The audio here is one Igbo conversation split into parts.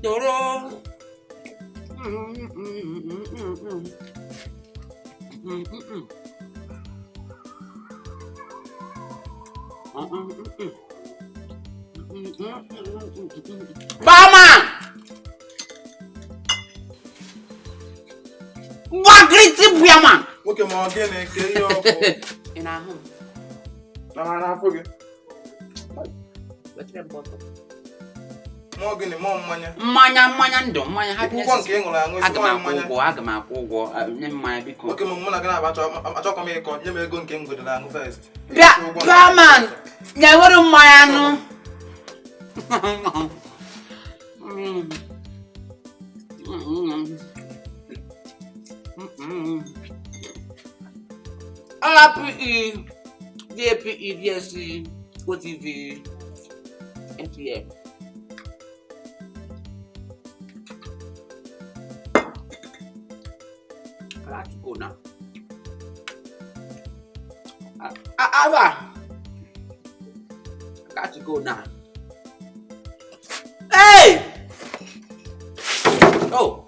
Doro. Barman! What man? Okay, ma gịnị ka ihe ọkụ? Ị na-ahụ m? Na m na-afụ gị. Wetere m bọtụlụ. Mụọ gịnị? Mụọ mmanya. Mmanya, mmanya ndụ, mmanya happiness. Ụgwọ nke ị ṅụrụ aṅụ, Aga m akwụ ụgwọ, aga m akwụ ụgwọ. Nye m mmanya biko. Oke, mụ na gị na-aba achọkwa m ịkọ, nye m ego nke m godoro aṅụ first. Bịa, barman, nye-were mmanya nụ. RPE, DAPE, DSC, OTV, MTM. I have to go now. I got to go now. Hey! Oh!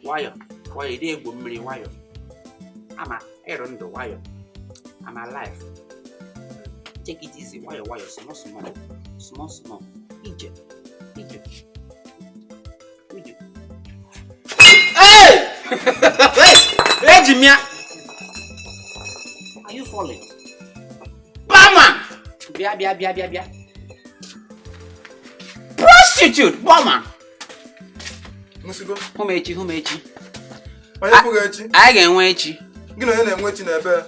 Wire. Wire, they go mmiri wire. I'm a errand wire. I'm alive. Take it easy. Wire, wire, small, small. Small, small. Egypt. Egypt. Egypt. Hey! Hey! Hey, Jimmy! Are you falling? Barman! Bia, bia, bia, bia, bia. Prostitute! Barman! Musigo. Humechi, humechi. Onye fụghị echi? Anyị ga-enwe echi. Gị na onye na-enwe echi n'ebe?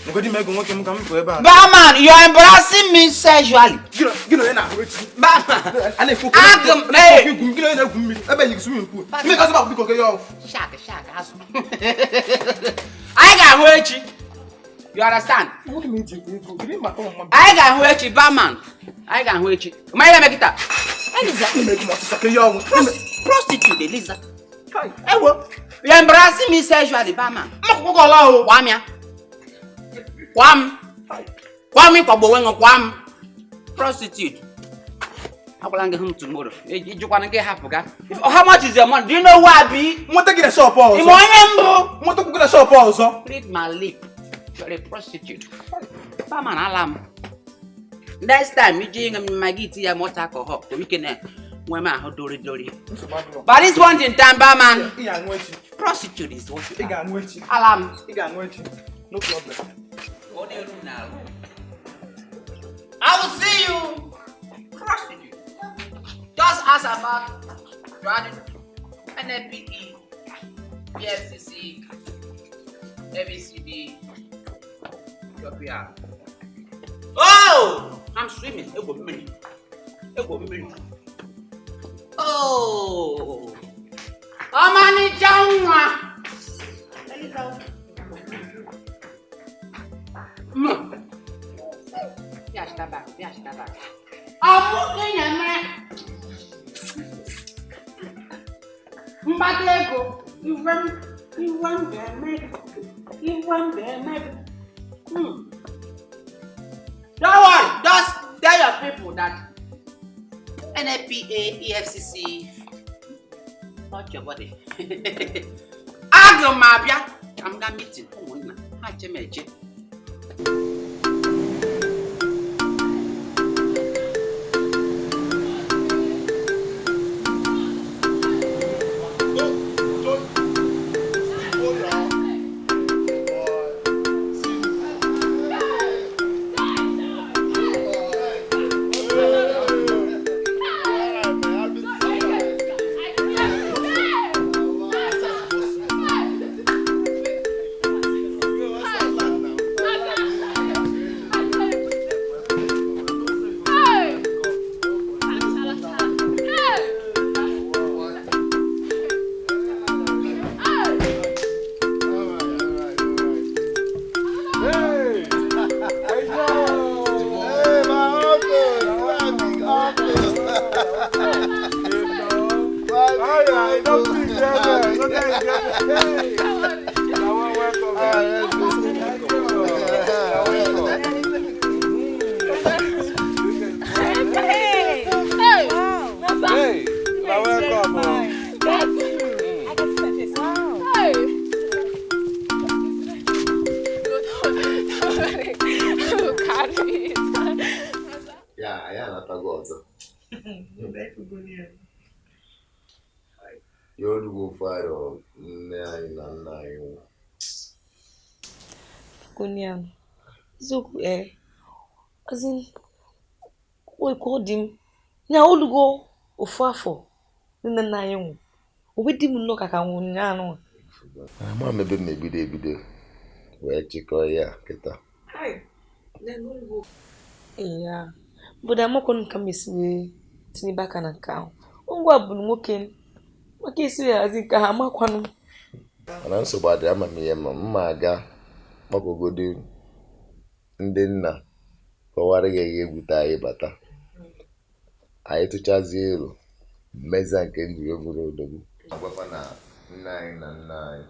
Ngodi m ego nwoke m ka m pụọ ebe a. Barman, you are embarrassing me sexually. Gị na onye na-ahụ echi? Barman! A na-ekwu okwu. Aga m... Gị na onye na-egwu mmiri. Ebe yi swimming pool. Mmiri kasị bụ biko ke ya ọfụ. Shark, shark, azụ. Anyị ga-ahụ echi. You understand? Nwoke m eji ego. Gịnị maka ọmụma? Anyị ga-ahụ echi, barman. Anyị ga-ahụ echi. Ma ihe na-eme kịta? Eliza. Prostitute, Eliza. Ewo. You embarrassing me sexually, barman. Kwam ya. Kwam. Kwam ịkwagbo onwe gị, kwam. Prostitute. Agwala gị hụ tomorrow. Ijikwana gị hapụ ga. How much is your money? Do you know where I be? Nweta gị na shop ọzọ. Ị ma onye mbụ? Nweta gị na shop ọzọ. Read my lip. You're a prostitute. Barman, ala m. Next time, iji nye m ma gị tinye ya much alcohol. Ka ike na nwe m ahụ dori dori. But this one in time, barman. Prostitute is what you are. Alam. No problem. I will see you. Prostitute. Just ask about NFPE, PFCC, ABCD, PR. Oh! I'm swimming. Oh! Ọmọnìjà nwa. Ọmụ ịnyame. Mgbata ego. Iwe m ga-eme. Iwe m ga-eme. Don't worry, just tell your people that NFPA, EFCC, touch your body. Aga m abịa ka m gaa meeting ụmụnna ha che m eche. Hey! Hey! Wow! Anatago ọzọ. Ya olugo ofu arọ nne anyị na nna anyị nwụ. Gonian, eziokwu as in ka ọ dị m nya olugo ofu afọ nne nna anyị nwụ obi dị m nnọọ ka nwụ ụnyaahụ. Ama m ebe m ebido ebido wee chịkọọ ya kịta. Ya bụda amakwanụ ka m esi wee tinye aka na nke ahụ. Ngwa bụ nwoke maka esi wee hazi nke ahụ amakwanụ. Mana nsogbu adịrị, ama m ihe ma mma aga kpọkọgodo ndị nna kọwara gị ihe egwute anyị bata. Anyị tụchazie elu mmeza nke njiri bụrụ odogwu. Agwakwa na nna anyị na nna anyị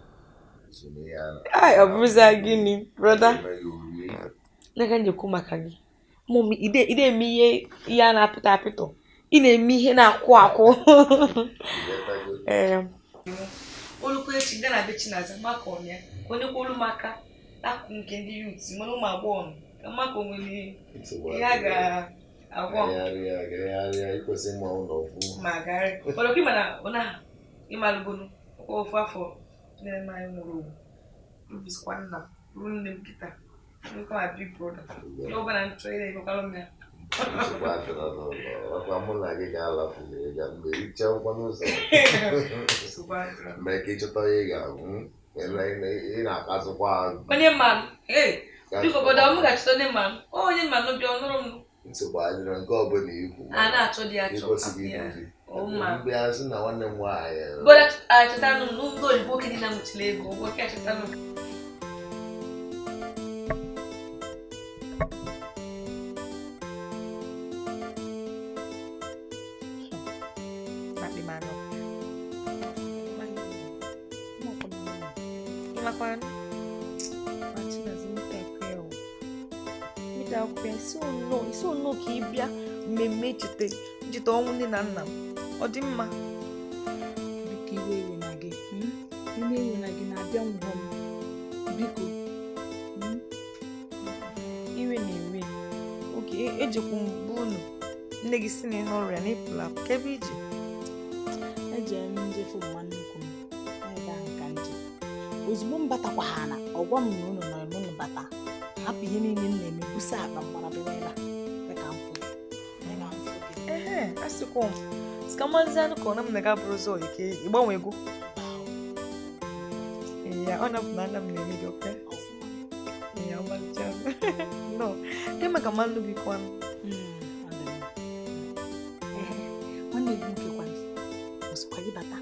so n'ihe a na. Ai, ọ bụrụzia gịnị, brother? N'aka njikwa maka gị. Mọmi, ide eme ihe a na-apịtọ apịtọ. Ị na-eme ihe na-akwụ akwụ. Ee. Olukwu echi ndị na-abịa Chinaza maka ọmịa ka onye kwolu m aka akụ nke ndị yut mana ụmụ agbọghọ ka maka onwere ihe a ga-agwọ. Ma garị. Mana ọkwa ịma na ọ na ịmalụgonu ọkwa ofu afọ nne m anyị nwụrụ ogwu. Ibuzikwa nna m bụrụ nne m kịta. Nkwa ma big brother. Ihe ọbụla m chọrọ ịna emekwalụ m ya. Ọkwa mụ na gị ga-alapụ mgbe ichekwa n'ụzọ. Mee ka ịchọta ihe ị ga-ahụ. Ị na-akpazụkwa azụ. Onye ma m, biko obodo m ga-achọta onye ma m. Onye ma m bịa ọnụrụ m. Nsogbu adịrọ nke ọbụla ikwu. A na-achọ dị achọ. Ịkwesịghị idozi. Mgbe azụ na nwanne m nwaanyị. Bọda achọtanụ m n'ụlọ oyibo oke dị na nwụchiri ego. Nwoke achọtanụ m. Isi ono ka ị bịa mmemme ncheta ọnwụ nne na nna m ọ dị mma. Biko iwe iwe na gị iwe iwe na gị na-abịa ngwọ m biko. Iwe na-ewe oke ejekwu mbụ unu nne gị si na ihe ọrịa na ịpụla ka ebe ije eje m njefu mma nnukwu m ebe ahụ ka nje ozugbo m batakwa ha na ọgwa m na unu nọ unu bata hapụ ihe niile m na-eme busa akpa mgbara bịa ebe a ka m fụ gị. Ehe, asịkwa m sị ka mazi anụ ka ọ na m na-aga bụrụ ụzọ ike ịgbanwe ego. Ya ọ na-apụ na anya m na-eme gị oke. Ya ọmalịcha no dị maka mmanụ gị kwanụ. Nwanne gị nwoke kwanụ ọ sịkwa gị bata?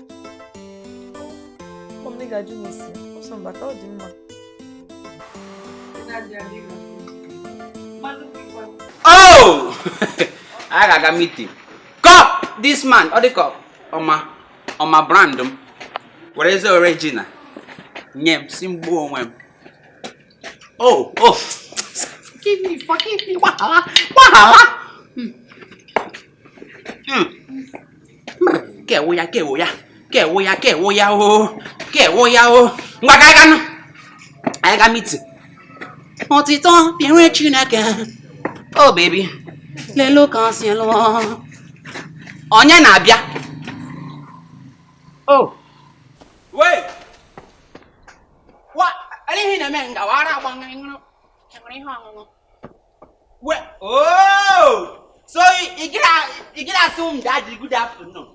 Ụmụ m ga-ajụ m isi ọsọ mbata ọ dị mma. Oh! I got a meeting. Come! This man, ọ dịka ọma brand m. Were eze original. Nye m, si m gbuo onwe m. Oh, oh. Forgive me, forgive me. Wahala, wahala. Kewo ya, kewo ya. Kewo ya, kewo ya, oh. Kewo ya, oh. Ngwa ka anyị ga nụ. Anyị ga meeting. Ọtịtọ bịara Chineke. Oh baby, lelu ka si lụọ. Onye na-abịa? Oh. Wait. What? Anything na-eme nga wara agba nwere ihe ọṅụṅụ. Wait. Oh! So ị gịra asị m daddy good afternoon.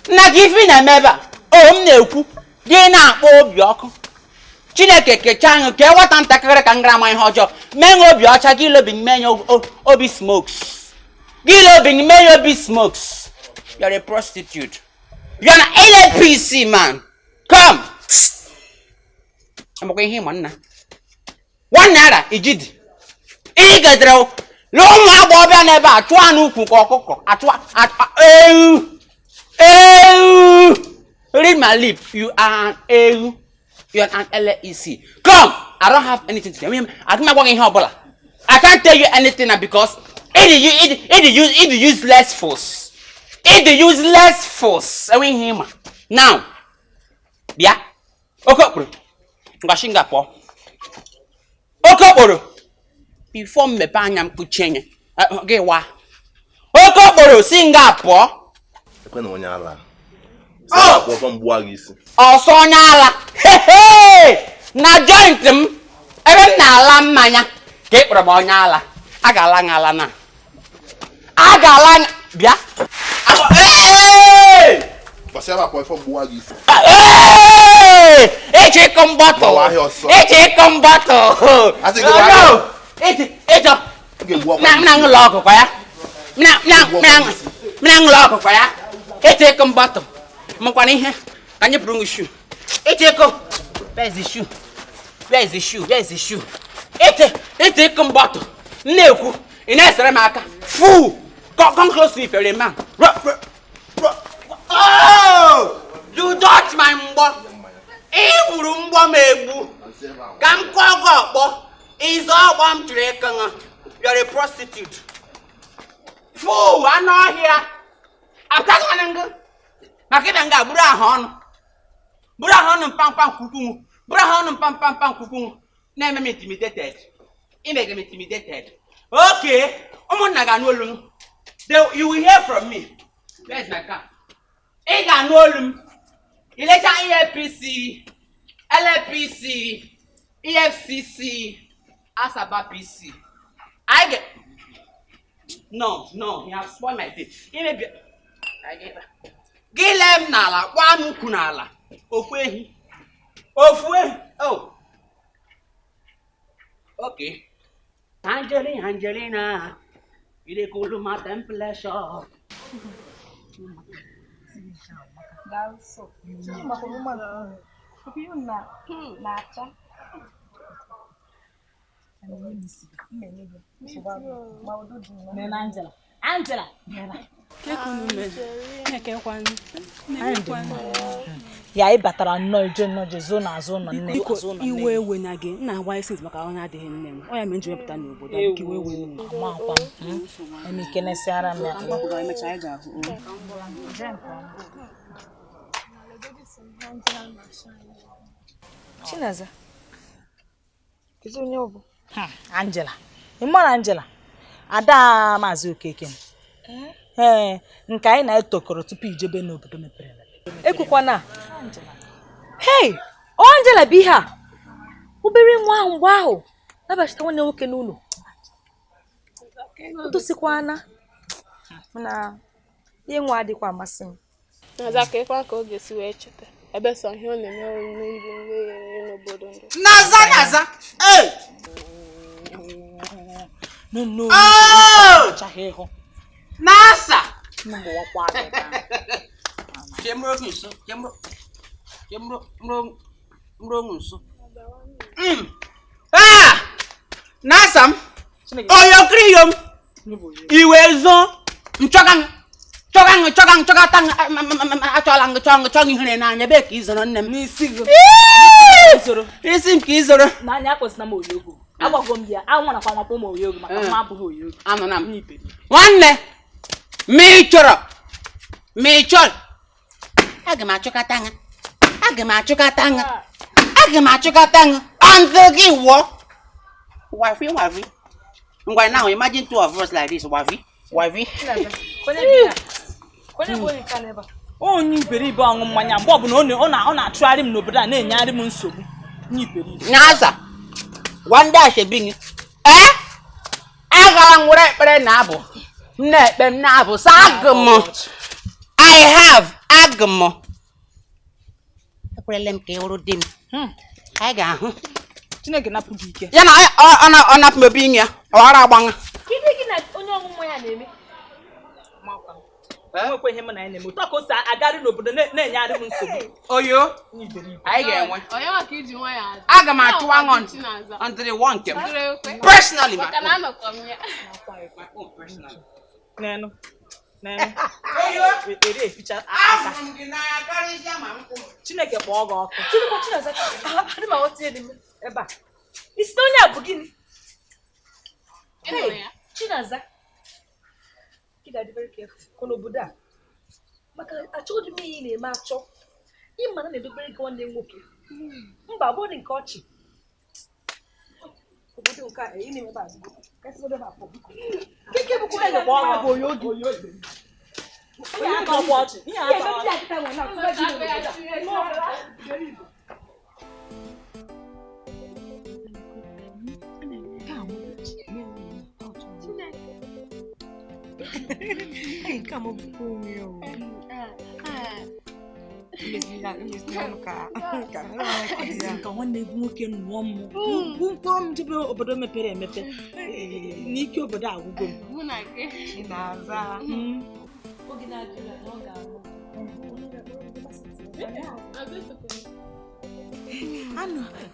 Nna gị ife na-eme ebe a. Oh, m na-ekwu. Gị na-akpọ obi ọkụ. Chineke kechaa aṅụ ka eweta ntakịrị ka ngara ama ihe ọjọọ. Mee ṅụ obi ọcha gị lobi mee ya obi smokes. Gị lobi mee ya obi smokes. You're a prostitute. You're an LAPC man. Come. Amakwa ihe ịma nna. ₦1 ijidi. Ị gedere lụọ ụmụ agbọghọbịa n'ebe a chụọ anụ ukwu ka ọkụkọ achụọ ewu ewu. Read my lip. You are an ewu. You are an LAEC. Come! I don't have anything to tell you. I don't have ihe ọbụla. I can't tell you anything now because it is useless force. It is useless force. Enweghị ihe ịma. Now, bịa. Oke okporo. Ngwa shinga pụọ. Oke okporo. Before m mepee anya m kpuchie nye. Gị wa. Ero si nga pụọ. Ekwe na onye ala. Ọsọ onye ala. Na joint m ebe m na-ala mmanya ka ị kpọrọ m onye ala. A ga-ala nga ala na. A ga-ala bịa. Eche ịkọ mbọtụ. Eche ịkọ mbọtụ. Eche m na-aṅụ ụlọ ọgụ kwa ya. M na-aṅụ ụlọ ọgụ kwa ya. Eche ịkọ mbọtụ. Mkwana ihe ka anyị pụrụ shoe. Eche ịkọ. Where is the shoe? Where is the shoe? Where is the shoe? Eche ịkọ mbọtụ. M na-ekwu ị na-esere m aka. Fool! Come close to me if you're a man. Oh! You dodge my mgbọ. Ị gburu mgbọ m egbu. Ka m kụọ gị ọkpọ. Ịzọ ọgbọ m jiri ịkọ ṅụ. You're a prostitute. Fool! Anụ ọhịa. Apụtaghị ngụ. Maka ịbịa nga buru ahụ ọnụ. Buru ahụ ọnụ mpampa nkwukwu. Buru ahụ ọnụ mpampa nkwukwu. Na-eme m intimidated. Imege m intimidated. Okay. Ụmụnna ga-anụ olu m. You will hear from me. Where's my car? Ị ga-anụ olu m. Ilecha EFCC, LAPC, EFCC, Asaba PC. I get. No, you have spoiled my day. Gị lee m n'ala, gbaa m ukwu n'ala. Ofu ehi. Ofu ehi. Oh. Okay. Angelina, Angelina. You dey cool my temperature. Angela. Ya ị batara nnọọ ije nnọọ jezo n'azụ ụlọ nne iwe ewe na gị nna agba isi maka ọ na-adịghị nne m ọ ya mere m ji wepụta n'obodo a iwe ewe nne akwa m emike nesịara m ya Chinaza kedu onye ọ bụ? Angela ị mara Angela ada Maazị Okeke ee nke anyị na-etokọrọ tupu ijebe n'obodo mepere emepe. Ekwukwana. Hey, Angela bụ ihe a. Obere nwa ahụ mgbe ahụ nabachita nwanne nwoke n'ụlọ. O tosikwana na ihe nwa adịkwa amasị m. Naza ka ịkwa ka ọ ga-esi wee cheta ebe sọ ihe ọ na-eme n'iri nri n'obodo ndị. Naza naza. Hey! No. Oh! Nasa. Ah! Nasa m. Oyo kriyom. Iwe zo. Nchogang. Chogang chogang chogatang achọla ng chong chong ihere n'anya ebe ka izoro nne m. N'isi gị. Izoro. Isi m ka izoro. N'anya akwụsịna m oyogo. Agwago m ya, anwa nakwa nwakpo m oyogo maka nwa abụghị oyogo. Anọ na m. Nwanne, ma ị chọrọ. Ma ị chọrọ. Aga m achọkata ṅa. Aga m achọkata ṅa. Aga m achọkata ṅa. Ọndụ gị wụọ. Wafi wafi. Ngwa now imagine two of us like this. Wafi wafi. Onye iberibe ọṅụ mmanya mgbe ọbụla ọ na-achụgharị m n'obodo a na-enyegharị m nsogbu. Onye iberibe. Naza. One day she bring. Eh? Agara m were ekpere na abụ. M na-ekpe m na-abụ sị agụ m. I have agụ m. Ekwerele m ka ị wụrụ di m. Anyị ga-ahụ. Chineke napụ gị ike. Ya na ọ napụ m ebe inye ya. Ọ ghara agbanya. Kedu gị na onye ọṅụ mmanya na-eme? Enwekwa ihe m na ya na-eme. Otu a ka o si agarị n'obodo na-enyegharị m nsogbu. Oyo. Anyị ga-enwe. Aga m achụwa ṅụ ndịrị wọ nke m. Personally. Nenu. Nenu. Ere eficha aka. Chineke kpọọ gị ọkụ. Chinaza, adị m aghọta ihe dị ebe a. Isi na onye a bụ gịnị? Chinaza. You gotta be very careful. Kono Buddha. Maka achọghị m ihe ị na-eme achọ. Ịma na na-edobere gị nwanne nwoke. Mba, ọ bụrụ nke ọchị. Obodo nke a, ị na-eme ebe a. Keke bụ kwa ya bụ oyi oge. Ka nwanne gị nwoke nụọ m mkpọrọ m jebe obodo mepere emepe n'ike obodo agwụgo m.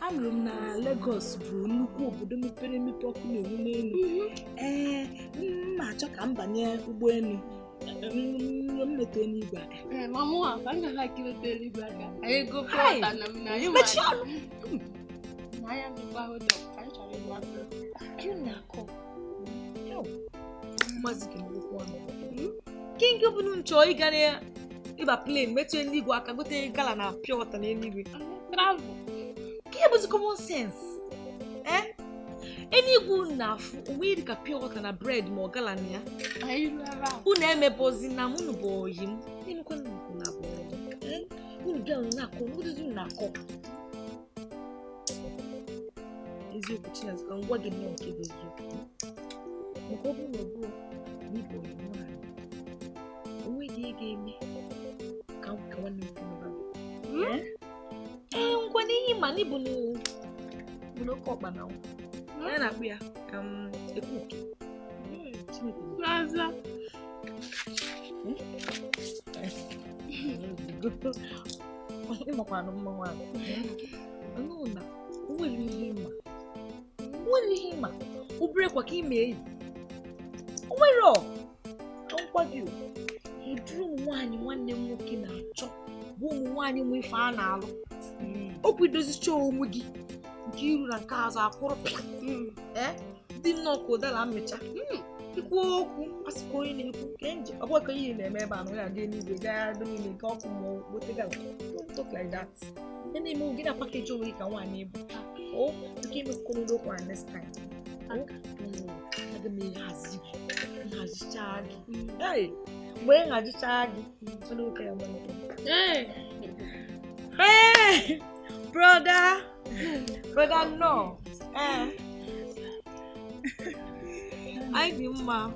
Anụrụ m na Lagos bụ nnukwu obodo mepere emepe ọkụ na-enwu n'elu. Ee, m na-achọ ka m banye ụgbọelu m meta n'igwe aka. King bụ nchọ ịga ịba plane metụ eluigwe aka gote gala na pure water n'eluigwe. Ka bụzi common sense. Eluigwe na-afụ onwe dị ka pure water na bread ma ọ gala na ya. Unu emebozi na unu bụ oyi m. Unu bịa unu na-akọ unu na-akọ. Eziokwu Chineke ka m gwa gị nnọọ nke bụ eziokwu. Maka ọ bụrụ na ọ bụrụ na ịbụ oyi nwaanyị, onwe dị ihe ga-eme ka nwanne m nwoke. Ee, ngwa n'ihi ma na ịbụ n'oke ọkpa na ya na-akpụ ya ekuke. Ịmakwanụ mma nwaanyị. Na o nwere ihe ịma. O nwere ihe ịma. Obere kwa ka ime eyi. O nwere nkwa gị ụdịrị ụmụ nwaanyị nwanne m nwoke na-achọ bụ ụmụ nwaanyị nwe ife a na-alụ. Okwu idozicha onwe gị nke iru na nke azụ akwụrụ pịa. Dị nnọọ ka ụdara mmecha. Ikwu okwu asịkwa onye na-ekwu ka nje ọ bụghị ka ihe na-eme ebe a na onye aga eluigwe gaa ebe niile nke ọkụ ma gote gala. Don't talk like that. Ya na-eme gị na pakeji onwe gị ka nwaanyị bụ. O nke imekọrọ okwu a next time. Aga m ahazi gị nhazichaa gị. Mgbe ị nhazichaa gị nwoke ya malite. Hey, brother, brother no. Anyị dị mma.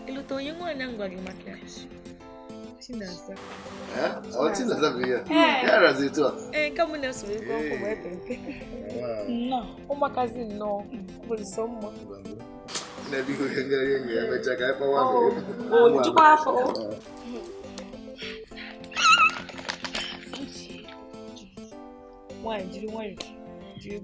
Ịlụta onye nwaanyị m gwa gị maka ya. Chinaza. Ọ Chinaza bụ ihe. Ya razi etu a. Ee, nke mụ na-eso ego ọkụ wee pempe. Nnọọ, ụmụakazi nnọọ, ọ bụ sọ mma. Na-ebigo ihe ngari enyi ya mechaa ka anyị kpawa. O, jukwa afọ. Nwaanyị jiri nwayọọ jiri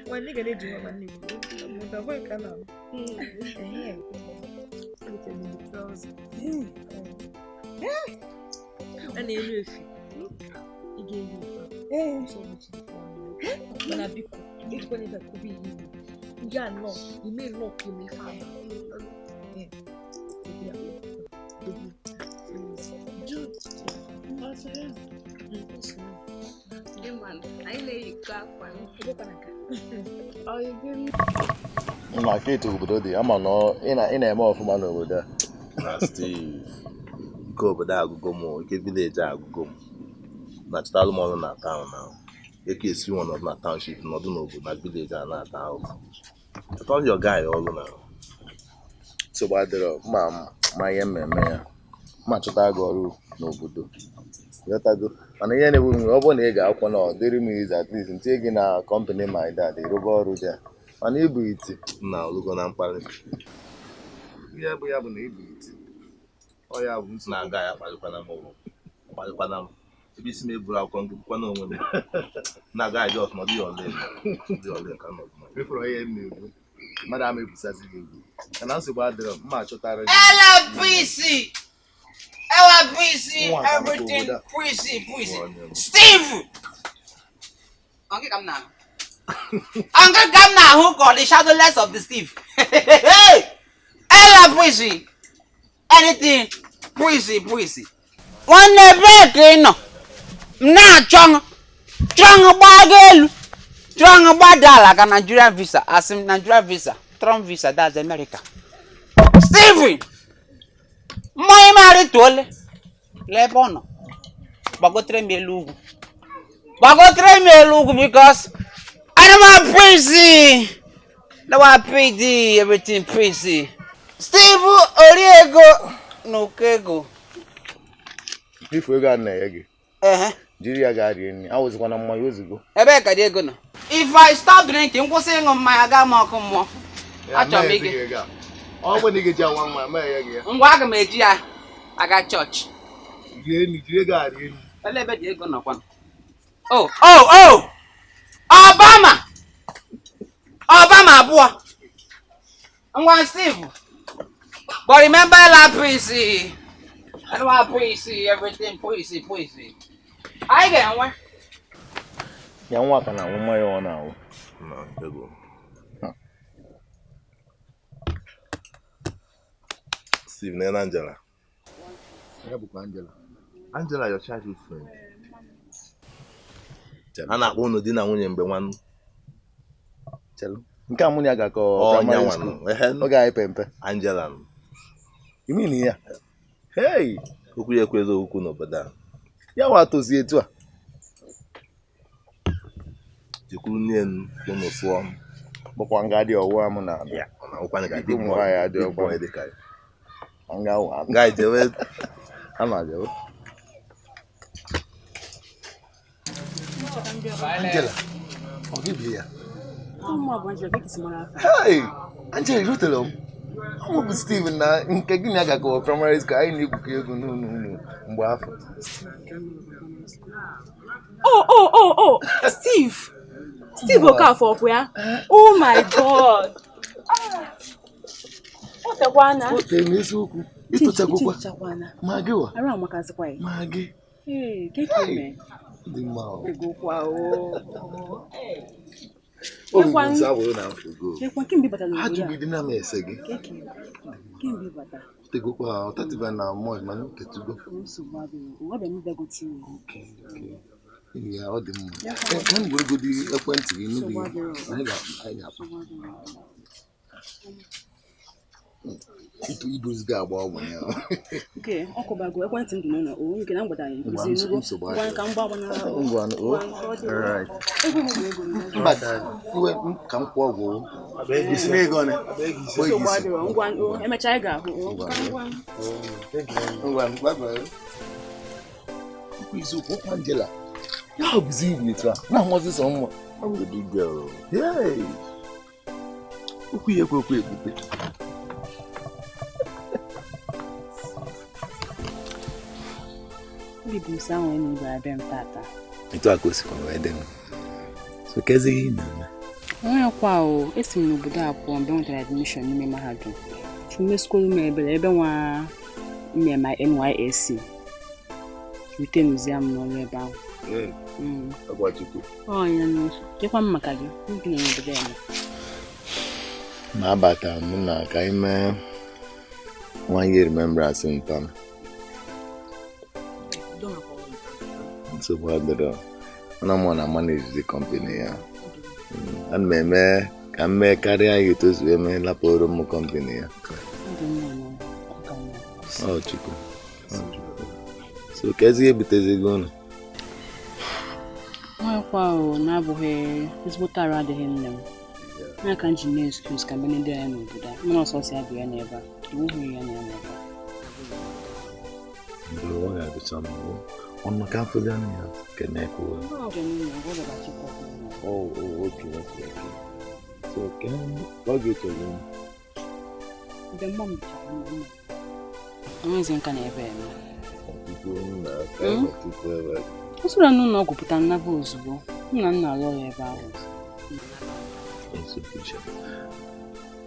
nwanne ga na-eji nwa nwanne a na-eru efe ị ga-eyi ofe mana biko ejikwana ebe akụba ihe iwu ndị a nọ ime nnọọ ka ime ife ahụ. Ma ka etu obodo dị ama na ị na-eme ọfụma n'obodo a. Na Steve, ike obodo agụgo m, ike vileji agụgo m. Na-achọtalụ m ọrụ na taụn na eke esi nwa nọdụ na township nọdụ n'obodo na vileji a na-ata ahụhụ. Chọta your guy ọrụ na. Nsogbu adịrọ, mma ma ihe mmemme ya. Mma chọta gị ọrụ n'obodo. Ghọtago? Mana ihe na-ewu m ọ bụrụ na ị ga-akwụ na ọ dịrị m izu at least ntinye gị na kọmpanị my dad ịrụba ọrụ dị a. Mana ịbụ iti na ọlụgo na mkparị. Ihe bụ ya bụ na ịbụ iti. Ọ ya bụ nsogbu. Na-aga ya akparịkwana m ụgwọ. Akparịkwana m. Ebe isi m eburu akwụkwọ ngụkwana onwe m. Na-aga ya jọs nọdụ ya ole. Dị ole ka nọdụ. Mefụrụ ihe m na-ekwu. Mmadụ ama ebusazi gị egwu. Mana nsogbu adịrọ, mma achọtara gị. LPC! LPC! Everything PC, PC. Steve! Ọ gị ka m na-ahụ. Ọ gị ka m na-ahụ ka ọ dị shadowless of the Steve. LPC! Anything Puisi puisi. Nwanne ebee ka ị nọ? M na-achọ chọṅụ gbaga elu. Chọṅụ gbada ala ka Nigeria visa. Asị m Nigeria visa. Trump visa, that's America. Steven! Mmanya m arịtuole. Lee ebe ọ nọ. Gbagotere m elu ugwu. Gbagotere m elu ugwu because ana m apụ isi. Now I PD, everything PC. Steve Oriego no Kego. If we got na gị. Eh. Jiri ya gaa rie nri. Awụzikwana mmanya ozugbo. Ebee ka dị ego nọ? If I stop drinking, nkwụsị ịṅụ mmanya gaa m ọkụ mmụọ. Achọrọ m ige. Ọ bụ na ị ga-eji awa mmanya mee ya gị ya. Ngwa aga m eji ya aga chọọchị. Rie nri, jiri ego a rie nri. Ele ebe dị ego nọkwa. Oh, oh, oh! Obama! Obama abụọ. Ngwa Steve. But remember la PC. I don't want PC, everything PC, PC. I get one. Ya nwa ka na-anwụ mmanya ọ na-anwụ. Na ego. Steve na Angela. Ya bụkwa Angela. Angela, your childhood friend. A na-akpọ unu di na nwunye mgbe nwanne. Chelu. Nke a mụ na ya ga-akọ primary school. Oge anyị pempe. Angela. You mean ya? Hey! Okwu ya ekwezi okwu n'obodo a. Ya wa tozi etu a. Jekwuru nne m ụnụ sụọ m. Bụkwa nga dị ọwụwa m na-abịa. Ọ na-awụkwa nga dị ụmụ nwaanyị adị ọkwa. Dị ka ya. Nga awụ. Nga jewe. A na-ajewe. Angela, ọ gị bie ya? Hey! Angela, irutela m. Ọ bụ Steven na nke gị na agakọ primary school anyị na-egwukọ egwu n'ụlọ unu mgbe afọ. Oh, oh, oh, oh! Steve! Steve Okafor ọkụ ya? Oh my God! O tekwana. O tere n'eziokwu. Ịtụchagokwa. Ma gị wa? Arụ amakazikwa ya. Ma gị. Ee, ke ka ime? Dị mma o. Egokwa o. Obi bụ abụrụ na mfugo. Ekwa kemgbe ị batara n'obodo a? Ajụgide na m ese gị. Kemgbe ị batara? Tegokwa, ọtatiba na mọị mana otetugo. Nsogbu adịghị. Ụwa bịa m bịagote iwe. Ya ọ dị mma. Ka m gụrụgodi ekwentị gị n'obi anyị ga-akpọ. Itu ibuzigo agba ọgwụ ya. Oke, ọ kụbago ekwentị m dị n'ụlọ. O nke na mgbada anyị nkuzi enugo. Ngwa ka m gba agbanara. Ngwa o. Alright. Ego m bụ ego m. Mba, iwe ka m kwụọ ọgwụ. Isi na ego ne. Nsogbu adịrọ. Ngwa o, emechaa anyị ga-ahụ. Ngwa. Ngwa, bye bye. Eziokwu okwu Angela. Ya bụzi ibu etu a. Na-ahụzi sọ mma. Ọ bụ big girl. Hey! Okwu ya ekwe ekwute. Obi bụ nsọ ahụ enyi bịara m tata. Etu a ka o sikwa wee dị m. So kezi ihe ị na-eme? Nwekwa o, esi m n'obodo a pụọ mgbe m nwetara admission n'ime mahadum. Chumesikwuru m ebere ebe nwa mme ma NYSC. Rute n'uzie m n'ọrụ ebe ahụ. Ọgwachukwu. Ọ ya nụ, chekwa m maka gị, gị nọ n'obodo ya. Ma abata m na ka anyị mee one year remembrance nta. Nsogbu adịrọ. Mana mụ na manage the company ya. Ana m eme ka m mee karịa ya etu o si wee mee lapụrụ m company ya. Ọ Chukwu. So kezi ihe butezi gị ụlọ? Nwekwa o, na-abụghị ezigbote arụ adịghị nne m. Ya ka m ji mee excuse ka mbe ndị ya n'obodo a. Mana ọsọsọ ya bụ ya n'ebe a. Enweghị ya na ya n'ebe a. Mgbe ọ ga-adịcha mma, ọnụ ka mfụzi anya ya kene kwuo. Oh, oh, okay, okay, okay. So, ka ọ ga-eche gị? Mgbe mma m bịara nna m. Enweghịzi nka na ebe eme. O soro n'ụlọ ọgwụ pụta nnaba ozugbo. Nna m na-alụ ọrụ ebe ahụ.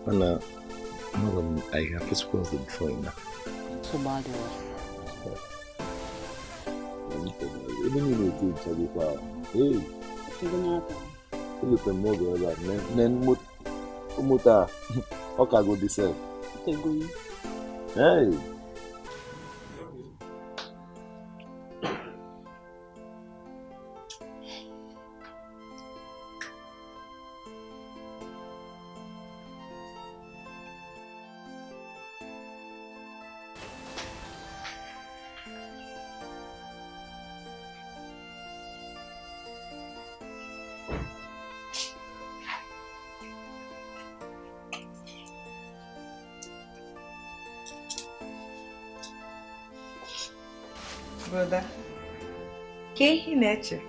Mana amaghị m anyị ga-afụsịkwa ọzọ before na. Nsogbu adịrọ. Ebe niile etu nchagokwa. Ee. Egotere m oge ebe a. Ne moto a ọ ka go dị sef. Hey. Brother, ka ihe na-eche?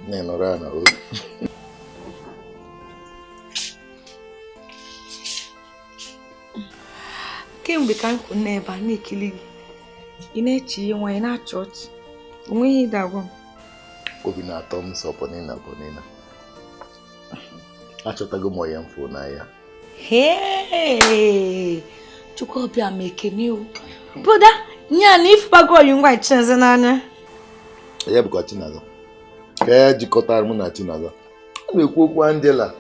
Nne nọrọ ala o. Kemgbe ka m kwụ n'ebe a na-ekili gị, ị na-eche ihe nwaanyị na-achị ọchị, o nweghị ịda agwa m. Obi na-atọ m sọ pọnina pọnina. Achọtago m onye m fụ n'anya. Hey! Chukwuobia m ekene o. Brother, nya na ifụbago oyi ngwa Chinaza n'anya. Ya bụkwa Chinaza. Ka ya jikọtara mụ na Chinaza. A na-ekwu okwu Angela.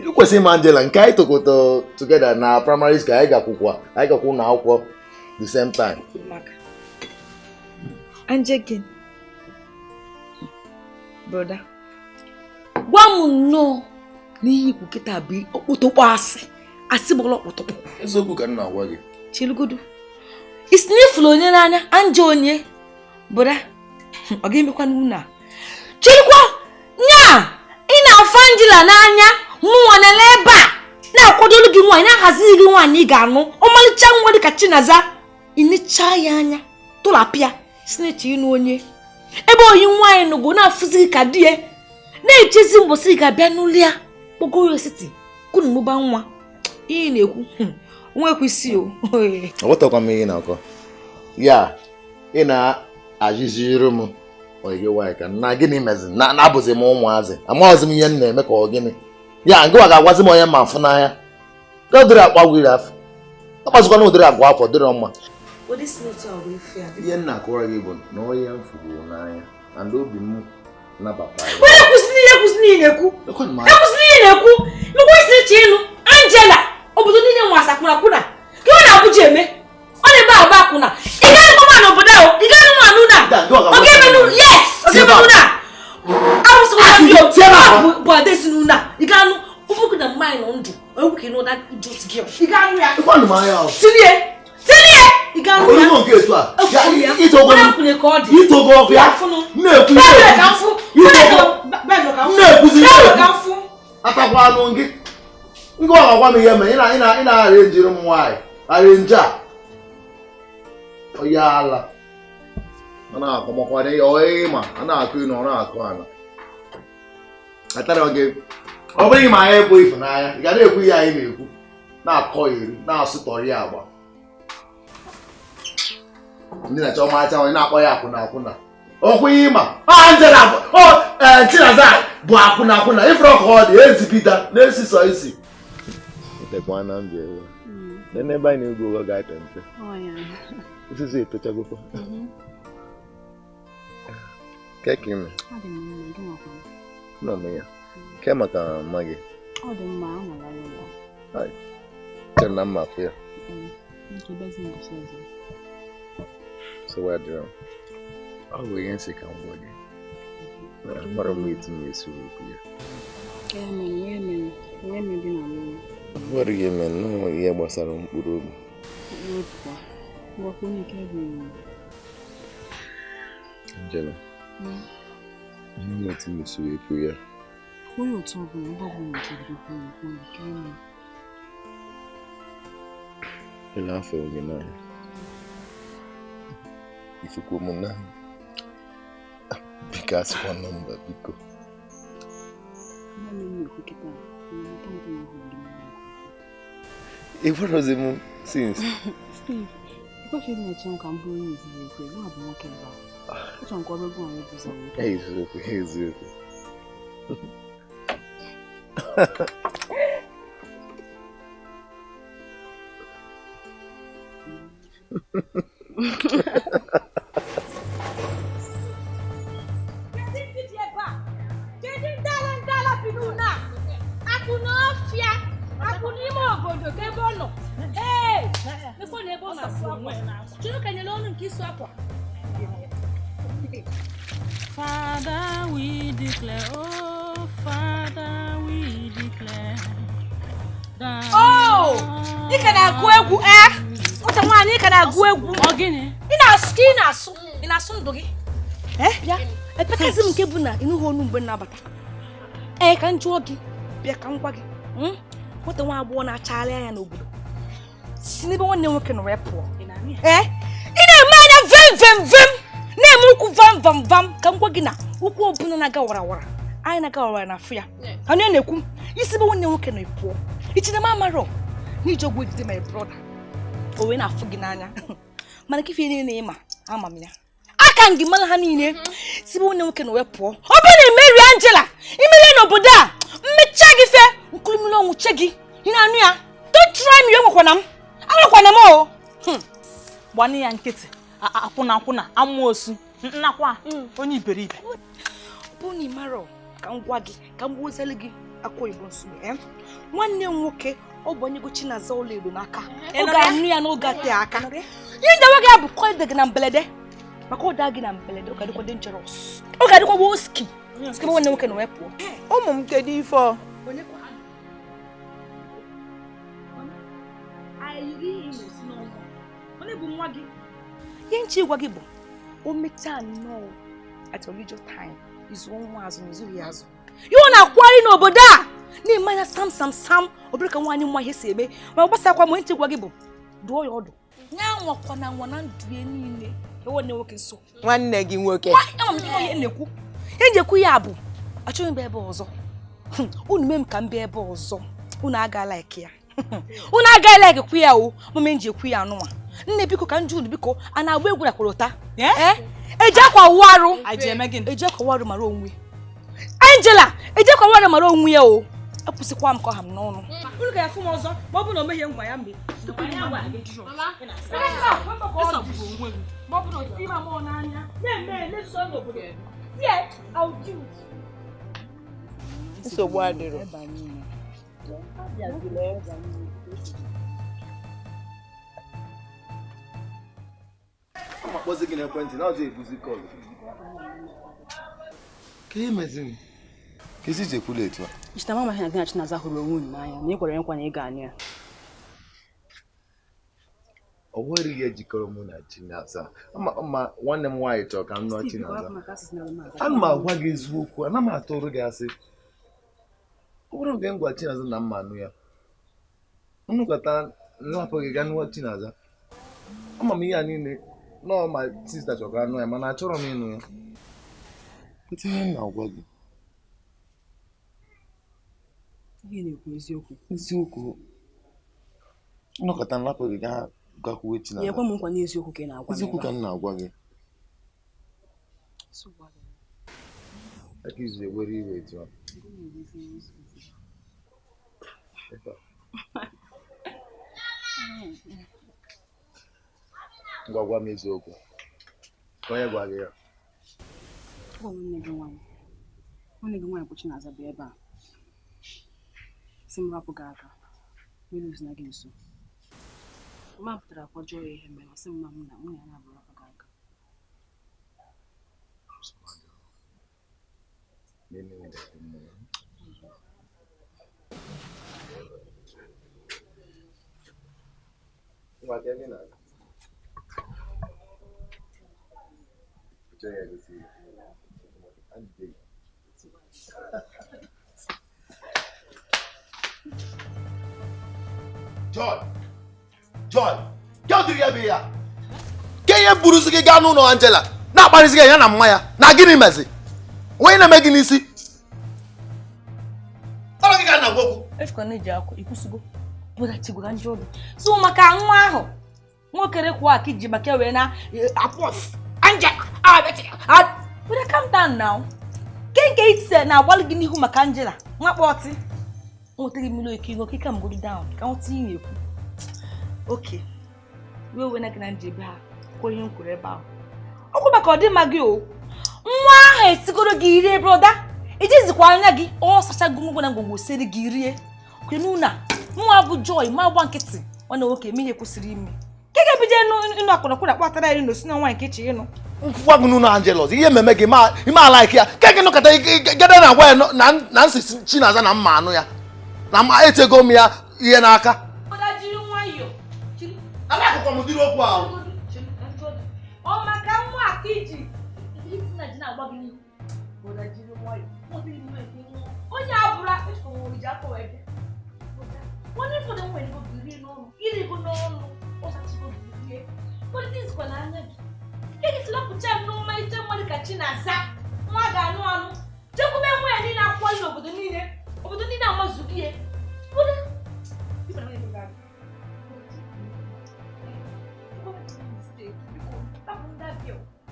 Ị kwesịrị ịma Angela nke anyị tokọtọ together na primary school, anyị gakwukwa anyị gakwa ụlọ akwụkwọ the same time. Maka Anje gị. Brother, gwa m nnọọ n'ihe ikwu kịta bụ okpotokpo asị. Asị gbọrọ okpotokpo. Eziokwu ka m na-agwa gị. Chilugodu. Isi n'ifulu onye n'anya, Anje onye. Brother, ọ ga-emekwa n'ụlọ a. Chirikwa, nya ị na-afụ Angela n'anya, mụnwa nọ n'ebe a na-akwadolu gị nwaanyị, na-ahaziri gị nwaanyị ị ga-anụ. Ọmalịcha nwa dịka Chinaza, ịnecha ya anya, tụlapịa, si na-eche ịnụ onye. Ebe oyi nwaanyị nọgo na-afụzi gị ka di ya, na-echezi mbọsị ị ga-abịa n'ụlọ ya, kpọgo ya siti, kunu mụba nwa. Ihe ị na-ekwu, nwekwa isi o. Aghọtakwa m ihe ị na-akọ. Ya, ị na-ajụziri m oyi gị nwaanyị ka na gịnị mezi na na-abụzi m ụmụazị, amaghịzi m ihe m na-eme ka ọ gịnị. Ya, ngịwa ga-agwazi m onye ma afụ n'anya. Ka ụdịrị akpa gwiri afọ. Akpazikwana ụdịrị agwa afọ dịrọ mma. Ụdị sinetọ a wee fịa dị. Ihe m na-akọwara gị bụ na onye m fụrụ n'anya and obi m nabatara ya. Onye kwụsịrị ihe kwụsịrị ihe na-ekwu. Ekwụsịrị ihe na-ekwu. Mgbe isi iche ịnụ Angela, obodo niile nwe asa akwụna akwụna. Ka ọ na-Abuja eme? Ọ na-ebe agba akwụna. Ị gaghị nwa n'obodo ahụ, ị gaghị nwa n'ụlọ a. Ọ ga-eme n'ụlọ. Yes, ọ ga-eme n'ụlọ a. Arụsịkwa ndị otu bụ adesi n'ụlọ a. Ị ga-anụ ụfọdụ na mmanya nọ ndụ. Onye nwoke n'ụlọ idiot girl. Ị ga-anụ ya. Ịkwanụ m anya ahụ. Tilie. Tilie. Ị ga-anụ ya. Onye nke etu a. Ịtọgo ka ọ dị. Ịtọgo ọkụ ya. Na-ekwu ihe. Ka mfụ. Na-ekwuzi ihe. Ka mfụ. Atakwa anụ gị. Ngị ọ ga-agwa m ihe mere ị na-arịnjiri m nwaanyị. Arịnje a. Onye ala. Ọ na-akọ makwa ya ọ ịma a na-akụ ịnọ ọ na-akụ ala. Atara gị. Ọ bụrụ ma anyị ekwu ịfụnanya, ị ga na-ekwu ihe anyị na-ekwu, na-akọ iri, na-asụtọrị agba. Ndị na-achọ ọmarịcha onye na-akpọ ya akwụna akwụna. Ọkwụ ihe ịma, Angela Chinaza bụ akwụna akwụna, ifere ọka ọ dị, ezipụta, na-esisọ isi. Etekwa na mbịa ewe. N'ebe anyị na-egwu ụgwọ ga-epe mpe. Osisi etochagokwa. Kee ka ime? Nọ m ya. Ke maka mma gị? Ọ dị mma, ọ nọrọ n'ụlọ. Chere na mma afụ ya. Nke bezi mbọsị ọzọ. So what do? Ọ bụ ihe nsị ka m gwa gị. Amara m etu m esi okwu ya. Ihe mere na mụ. Nwere ihe mere nnọọ ihe gbasara mkpụrụ obi. Ngwakwunye nke bụ Angela. Ihe m etu m esi ekwu ya. Onye otu ọbụla ebe ọbụla jiri okwu okwu nke eme. Ele afọ gị n'anya. Ifukwu m n'anya. Biko asịkwa nọmba biko. Ị gwarazi m since. Steve, ekwesịghị m na-eche m ka m bụrụ onye izizi ekwe, mụ abụ nwoke ebe a. Achọrọ m ka ọ bụrụ onye bụzọ m. Eziokwu, eziokwu. Father, we declare, oh, Father, we declare. Oh, you can go egwu eh? What a man, you can go egwu. Ogini. Ị na-asụ ndụ gị. Eh? Bịa. Epekazi m nke bụ na ịnụghị onu mgbe nnabata. Ee, ka m jụọ gị. Bịa ka m gwa gị. Nwata nwa agbọghọ na-achagharị anya n'obodo. Si n'ebe nwanne nwoke nọ wee pụọ. Ee? Ị na-eme anya vem vem vem na-eme ụkwụ vam vam vam ka m gwa gị na ụkwụ ọbụla na-aga warawara. Anyị na-aga warawara na afụ ya. Anụ ya na-ekwu isi ebe nwanne nwoke nọ pụọ. Ichine m amarọ na iji ọgwụ ejide my brother. O wee na-afụ gị n'anya. Mana ka ife niile ịma ama m ya. Aka m gị mara ha niile. Si ebe nwanne nwoke nọ wee pụọ. Ọ bụrụ na imeri Angela, imeri n'obodo a, mmecha gị fe nkulumiri ọnwụ che gị. Ị na-anụ ya? Don't try me, enwekwana m. Anwekwana m o. Gbanị ya nkịtị, akwụna akwụna, amụosu, nnakwa, onye iberibe. Ọ bụ na ị marọ ka m gwa gị, ka m gbuozelu gị akwa oyibo nsogbu. Nwanne m nwoke ọ bụ onye go Chinaza ụlọ elu n'aka. Ọ ga-anụ ya n'oge ate aka. Ihe ndewe gị bụ kọide gị na mberede. Maka ọ daa gị na mberede, ọ ga-adịkwa dangerous. Ọ ga-adịkwa woski. Sike nwanne nwoke na wee pụọ. Ụmụ m kedu ife ọ? Ihe nche ịgwa gị bụ o mechaa nnọọ at a leisure time izu nwa azụ na izughị azụ. Ihe ọ na-akwari n'obodo a na-eme anya sam sam sam ọ bụrụ ka nwaanyị nwa ihe si eme ma gbasakwa m nche gwa gị bụ dụọ ya ọdụ. Nya nwakwa na nwa na ndụ ya niile nwanne nwoke nso. Nwanne gị nwoke. Ama m ihe na-ekwu. Ihe nji ekwu ya bụ achọghị m ebe ọzọ. Unu mee m ka m bịa ebe ọzọ. Unu agaala eke ya. Unu agaala eke kwu ya o. Mama nji ekwu ya anụnwa. Nne biko ka nju unu biko a na-agba egwu na korota. Eji akwa wụ arụ. Eji akwa wụ arụ mara onwe. Angela, eji akwa wụ arụ mara onwe ya o. Akwụsịkwa m ka ọ ha m n'ọnụ. Unu ga-afụ m ọzọ ma ọ bụrụ na o meghie ngwa ya mgbe. Nsogbu adịrọ. Ama kpọzi gị n'ekwentị na ọzọ ebuzi kọlụ. Ka ihe meziri? Ka isi ji ekwula etu a? Icheta mama ha na Chinaza hụrụ onwe unu n'anya na ị gwara nkwa na ị ga-anụ ya. Ọ nwere ihe jikọrọ mụ na Chinaza. Ama nwanne m nwaanyị chọrọ ka m nụọ Chinaza. Ana m agwa gị eziokwu, ana m atụrụ gị asị. Ọ bụrụ nke m gwa Chinaza na mma anụ ya. Nnukọta nnapụ gị gaa nụọ Chinaza. Ama m ihe a niile nọọ ma sista chọrọ ka anụ ya mana achọrọ m ịnụ ya. Ihe m na-agwa gị. Ihe na-ekwu eziokwu. Eziokwu. Nnọkọta nnapụ gị gaa gakwuwe Chinaza. Nyekwa m nkwa n'eziokwu ka ị na-agwa m. Eziokwu ka m na-agwa gị. Aka izu ewere iwe etu a. Ngwa gwa m eziokwu. Ka onye gwa gị ya. Nwanne gị nwaanyị. Nwanne gị nwaanyị bụ Chinaza bụ ebe a. Sị m rapụ gị aka. Mmiri ozi na gị nso. Mma pụtara kwajọọ ya ihe mere sị mma m na nwunye ya na-abụ rapụ gị aka. Ngwa ka ebe ị na-aga. Chọrọ ya gosi ya. Joy! Joy! Ke dịrị ya bụ ya? Ke ihe buruzi gị gaa n'ụlọ Angela na-akparịzi gị ya na mma ya na gịnị mezi? Onye na-eme gị n'isi? Ọrụ gị ka na-agwa okwu. Efukwana eji akwa ikwusigo bụdachigwara njọ obi. So maka nwa ahụ nwokere kwuo aka iji maka wee na apọs Angela Brother, calm down now. Kenke itse na agbalị gị n'ihu maka Angela nwa kpọtị. Nwetara mmiri oke ihu ka m go down ka nweta ihe ekwu. Okay. Wee na gị na nje ebe ha kwuo ihe m kwuru ebe ahụ. Ọkwa maka ọdịmma gị o. Nwa ahụ esigoro gị rie brother. Ijizikwa anya gị ọ sachago ngwongwo na ngwongwo siri gị rie. Kwenu na nwa bụ Joy ma gba nkịtị nwanne nwoke eme ihe kwesịrị ime. Ka ị ga-ebido ịnụ akwụnakwụna kpatara ya n'osi na nwaanyị nke iche ịnụ. Ngwa gị n'ụlọ Angela ọzọ ihe mmemme gị ime ala ike ya ka gị nọkọta gede na agwa ya na nsị Chinaza na mma anụ ya na mma etego m ya ihe n'aka. Akụkọ m dịrị okwu ahụ. Ọ maka nwa aka iji isi na ji na-agba gị n'ihu. Onye abụrụ iji aka wee bịa. Onye ụfọdụ nwere ego iri n'ọnụ, irigo n'ọnụ. Chinaza nwa ga-anụ anụ chekwube nwa ya niile akwụkwọ nri obodo niile obodo niile amazughị ya.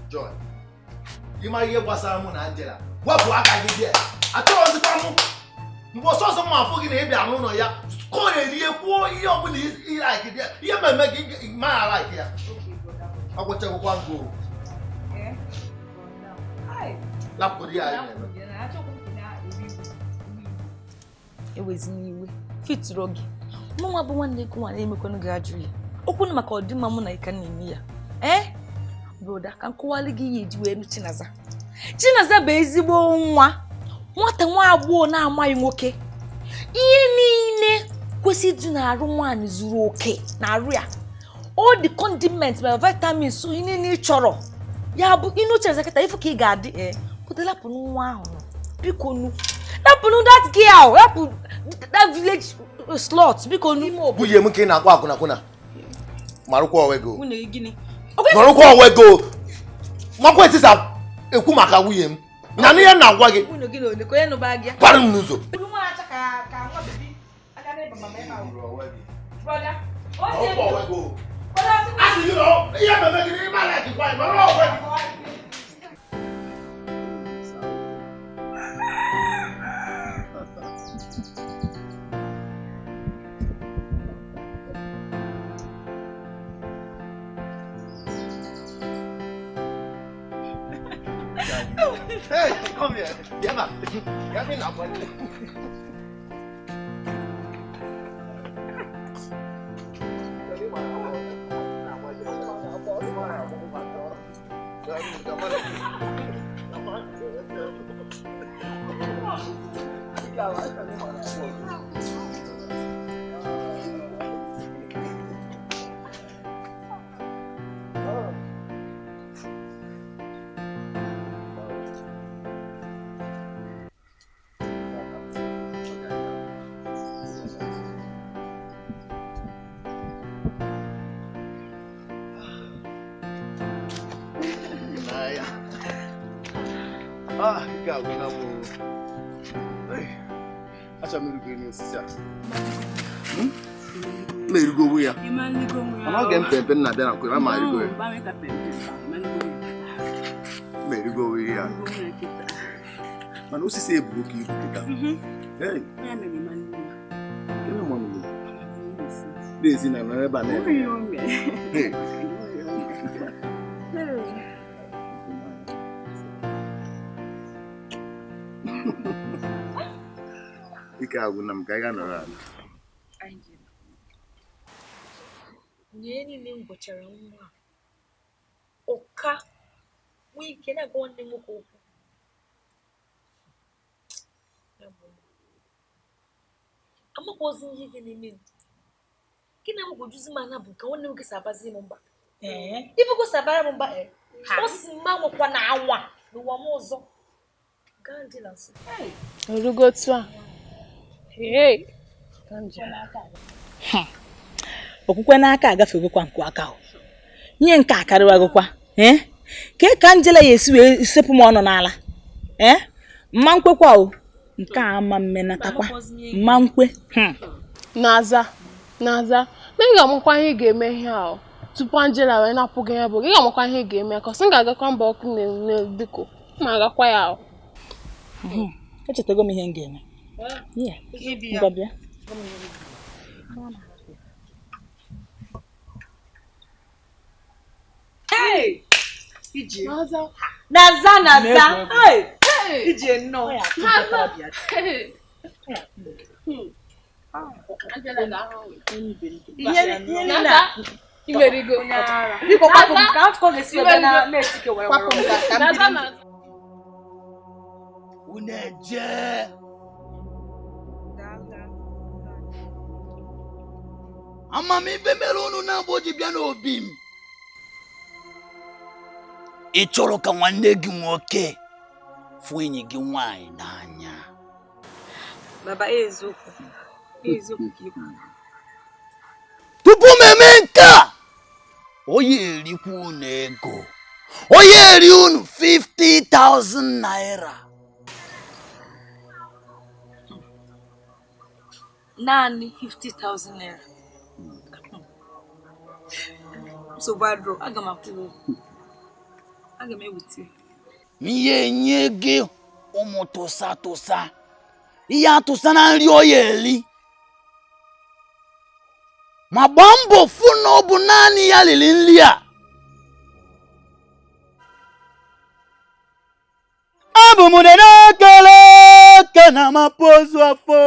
Joy, ịma ihe gbasara mụ na Angela, wepụ aka gị bịa. Achọghịzikwa m mgbe ọsọ ọsọ m afụ gị na ị bịa n'ụlọ ya ka ọ na-eri kwuo ihe ọbụla ị like bịa ihe mmemme gị ma like ya. Agwụchagokwa ngụ. Lapụrụ ya anyị na-eme. Ewezina iwe fitụrụ gị mụ nwa bụ nwanne gị nwaanyị emekwanụ gị ajụ ya okwu na maka ọdịmma mụ na ị ka na-eme ya. Ee broda, ka nkọwalị gị ihe eji wee nụ Chinaza. Chinaza bụ ezigbo nwa nwata nwa agbọghọ na-amaghị nwoke. Ihe niile kwesịrị ịdị n'arụ nwaanyị zuru oke n'arụ ya. All the condiments ma vitamins so ihe niile ị chọrọ ya bụ ịnụ Chinaza kịta ifu ka ị ga-adị. Ee pụta lapụnụ nwa ahụ biko nu lapụnụ that girl, lapụ that village slot biko nu. Nwunye m ka ị na-akpọ akwụnakwụna marụkwa onwe gị o. Nọrọkwa onwe gị o. Makwa etisa ekwu maka nwunye m na n'ihe na-agwa gị gwara m n'ụzọ. Hey, come here. Yema. Yemi na money. Ah, ga-agwụna m. Achọrọ m irigoro n'osisi a. M erigowo ya. Mana oge m pempe na-abịa na nkwe, ma erigo ya. M erigowo ya. Mana osisi ebu oke ibu kịta. Hey. N'ezi na nọrọ ebe a na-eme. Hey. Ike agwụna m ka anyị ga-anọrọ ala. Nye niile m gwachara nwa ọka nwee ike na-agwa nwanne m nwoke okwu. Amakwazi ihe gị na-eme m. Gị na-amagwojuzi m anya bụ ka nwanne m nwoke si abazi m mba. Ife gosi abara m mba, ọ si mma nwekwa na anwa n'ụwa m ọzọ. Orugo otu a. Hey. Okwukwe n'aka agafegokwa nkụ aka ahụ. Ihe nke a karịwagokwa. Ee? Ka Angela ya esi wee sepụ m ọnụ n'ala. Ee? Mma nkwekwa o. Nke a ama mmenatakwa. Mma nkwe. Naza. Naza. Na ị ga-amakwa ihe ị ga-eme ihe ahụ. Tupu Angela wee napụ gị ya bụ ị ga-amakwa ihe ị ga-eme ka ọ sị m ga-agakwa mba ọkụ na biko. Ma agakwa ya ahụ. Echetago m ihe m ga-eme. Ngwa bịa. Naza naza. Hey! Ije nnọọ. Naza. Ihe niile a imerigo. Biko kwapụ m ka afọ ga-esi ebe na na-etike were were. Naza naza. Uneje. Amamife mere unu na-abụ ji bịa n'obi m. Ị chọrọ ka nwanne gị nwoke fụ enyi gị nwaanyị n'anya. Baba eziokwu. Eziokwu ka ikwu. Tupu m eme nke a, o yi erikwu unu ego. Onye eri unu 50,000 naira. Naanị 50,000 naira. Nsogbu adịrọ, aga m akwụ ụgwọ. Aga m eweta. Ihe nye gị ụmụ tụsa tụsa. Ihe atụsa na nri oya eri. Ma gbaa mbọ fụ na ọ bụ naanị ya liri nri a. Abụ m unene kele aka na amapozu afọ.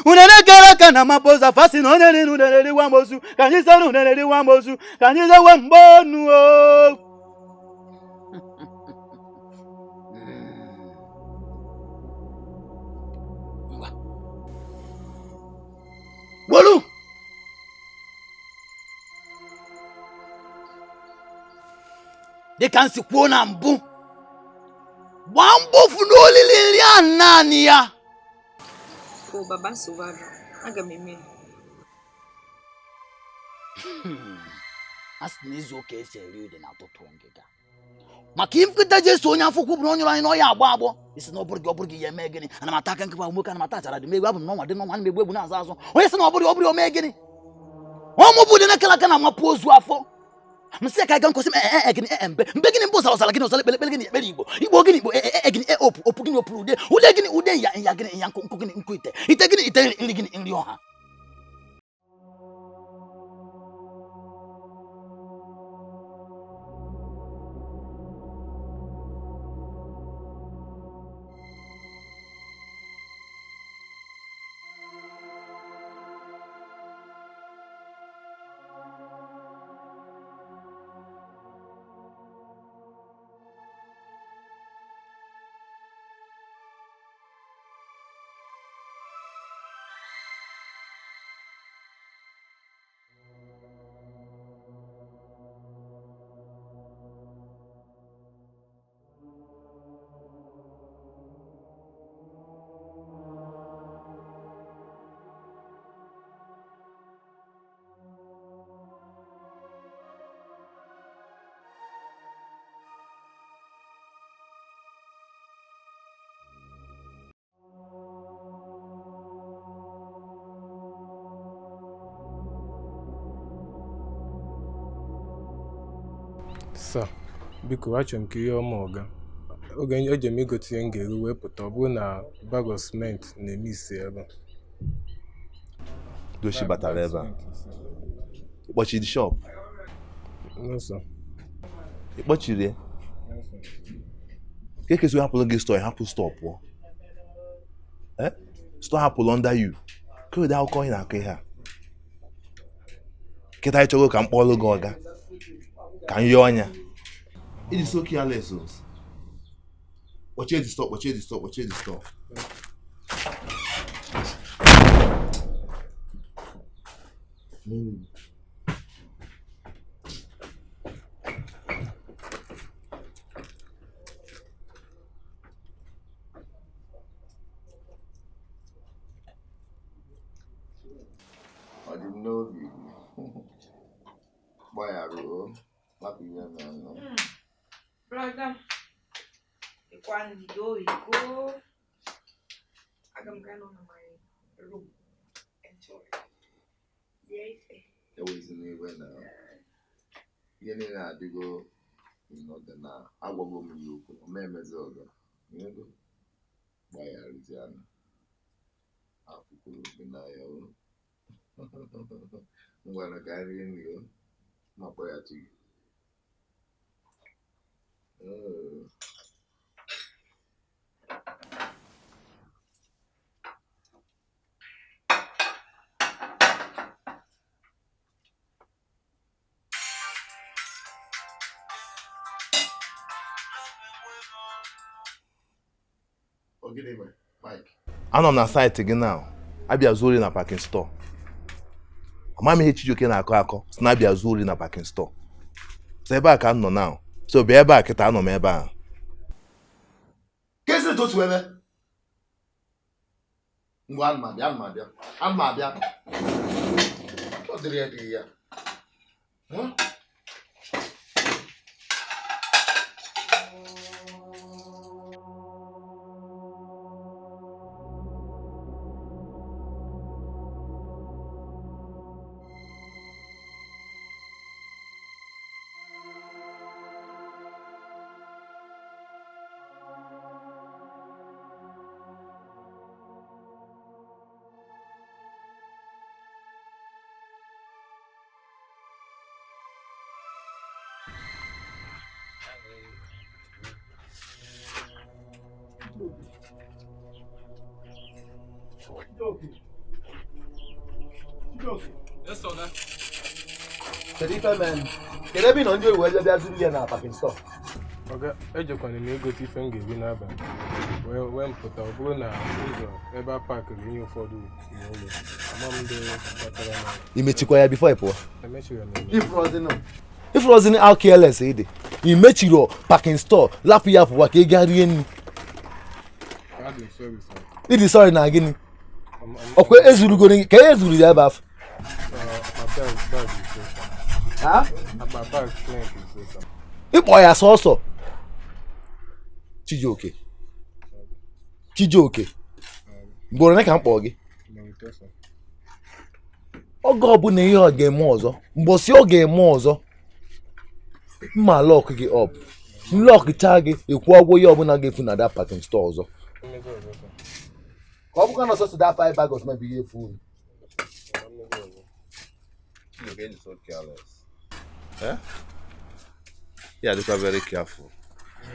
Unene kele aka na amapozu afọ asị na onye riri unene riwa mozu ka anyị soro unene riwa mozu ka anyị zewe mgbe onu o. Wolu! Dịka m si kwuo na mbụ, gbaa mbọ fụ na olili nri ahụ naanị ya. O baba nsogbu adịrọ, aga m eme ya. A sị na izu ụka esi eri ude na atụtụ ngịga. Maka ifụta Jesu onye afọ kwuburu onye anyị n'ọya agbọ agbọ isi na ọ bụrụ gị ya eme gịnị? Ana m ata aka nkịkwa nwoke, ana m ata achara dị m egwu, abụ m n'ọnwa dị n'ọnwa, ana m egbu egbu na-azụ azụ. Onye sị na ọ bụrụ o mee gịnị? Ọmụ bụ dị na-ekele aka na amapụ ozu afọ. M sị ka aga nkwụsị m gịnị mbe mbe gịnị mbụ ụzara gịnị ụzara ekpere ekpere gịnị ekpere igbo igbo gịnị igbo gịnị opu opu gịnị opuru ude ude gịnị ude nya nya gịnị nya nkụ nkụ gịnị nkụ ite ite gịnị ite nri gịnị nri ọha. Sir, biko achọrọ m ka ihe ọma ọga. Oge eji m igote ihe m ga-eri wee pụta, ọ bụrụ na bag of cement na-eme isi ebe a. Doshi batara ebe a. Ịkpọchiri shop? No, sir. Ịkpọchiri ya? No, sir. Ka ekesi hapụrụ gị store, hapụ store pụọ. Eh? Store hapụrụ under you. Ka ụdị akụkọ ị na-akọ ihe a? Kịta ị chọrọ ka m kpọọrọ gị ọga. Ka m yọọ ọnya. It is so careless. Kpọchie the store, kpọchie the store, kpọchie the store. Ọ dị m n'obi. Gbaghara o. Hapụ ihe na-anọ. Brother, ịkwa ndidi oyibo. Aga m gaa nọ na my room. Enjoy. Rie ife. Ewezina iwe na ihe niile adịgo n'ọdị na agwago m ya okwu, o emezi ọzọ. Ego gbagharịzianụ. Afụkwuru gị n'anya o. Ngwanụ ka anyị rie nri o. Ma kpọghachi gị. Oh. Anọ m na saịtị gị now. Abịa zuo ori na parking store. Ama m ihe Chijioke na-akọ akọ si na abịa zuo ori na parking store. So ebe a ka m nọ now. So bịa ebe a kịta, anọ m ebe a. Kezi etu otu ebe. Ngwa ana m abịa, ana m abịa, ana m abịa. Ọ dịrị ya dịghị ya. Yes, sir. Kedu ife mere? Kedu ebe ị nọ ndị oyi wee bịa zuru ihe na parking store? Oga, ejekwana m igote ife m ga-eri n'abalị wee mpụta ọ bụrụ na ụzọ ebe a pakịrị ihe ụfọdụ n'ụlọ ama m ndị kpatara na I mechikwa ya before ị pụọ? Emechiri m. Ifrozin how careless ị dị. I mechiri parking store lapụ ya pụwa ka ị gaa rie nri. Adị m sorry, sir. Ị dị sorry na gịnị? Ọkwa ezurugoro gị ka e zuru ya ebe afọ. Akpa bag ise, sir. Ha? Akpa bag cement ise, sir. Ịkpọ ya sọsọ. Chijioke. Chijioke. Mgbe ole ka m kpọọ gị? Malite, sir. Oge ọbụla ihe ọ ga-eme ọzọ, mbọsị ọ ga-eme ọzọ, mma lọk gị up. Nlọkchaa gị, ịkwụ ụgwọ ihe ọbụla ga-efu na that parking store ọzọ. Mmezi ọzọ, sir. Ka ọ bụkwa na ọsọsọ that 5 bags of ihe efu unu. Mmezi ọzọ. Chijioke is so careless. Eh? Yeah, dịkwa very careful.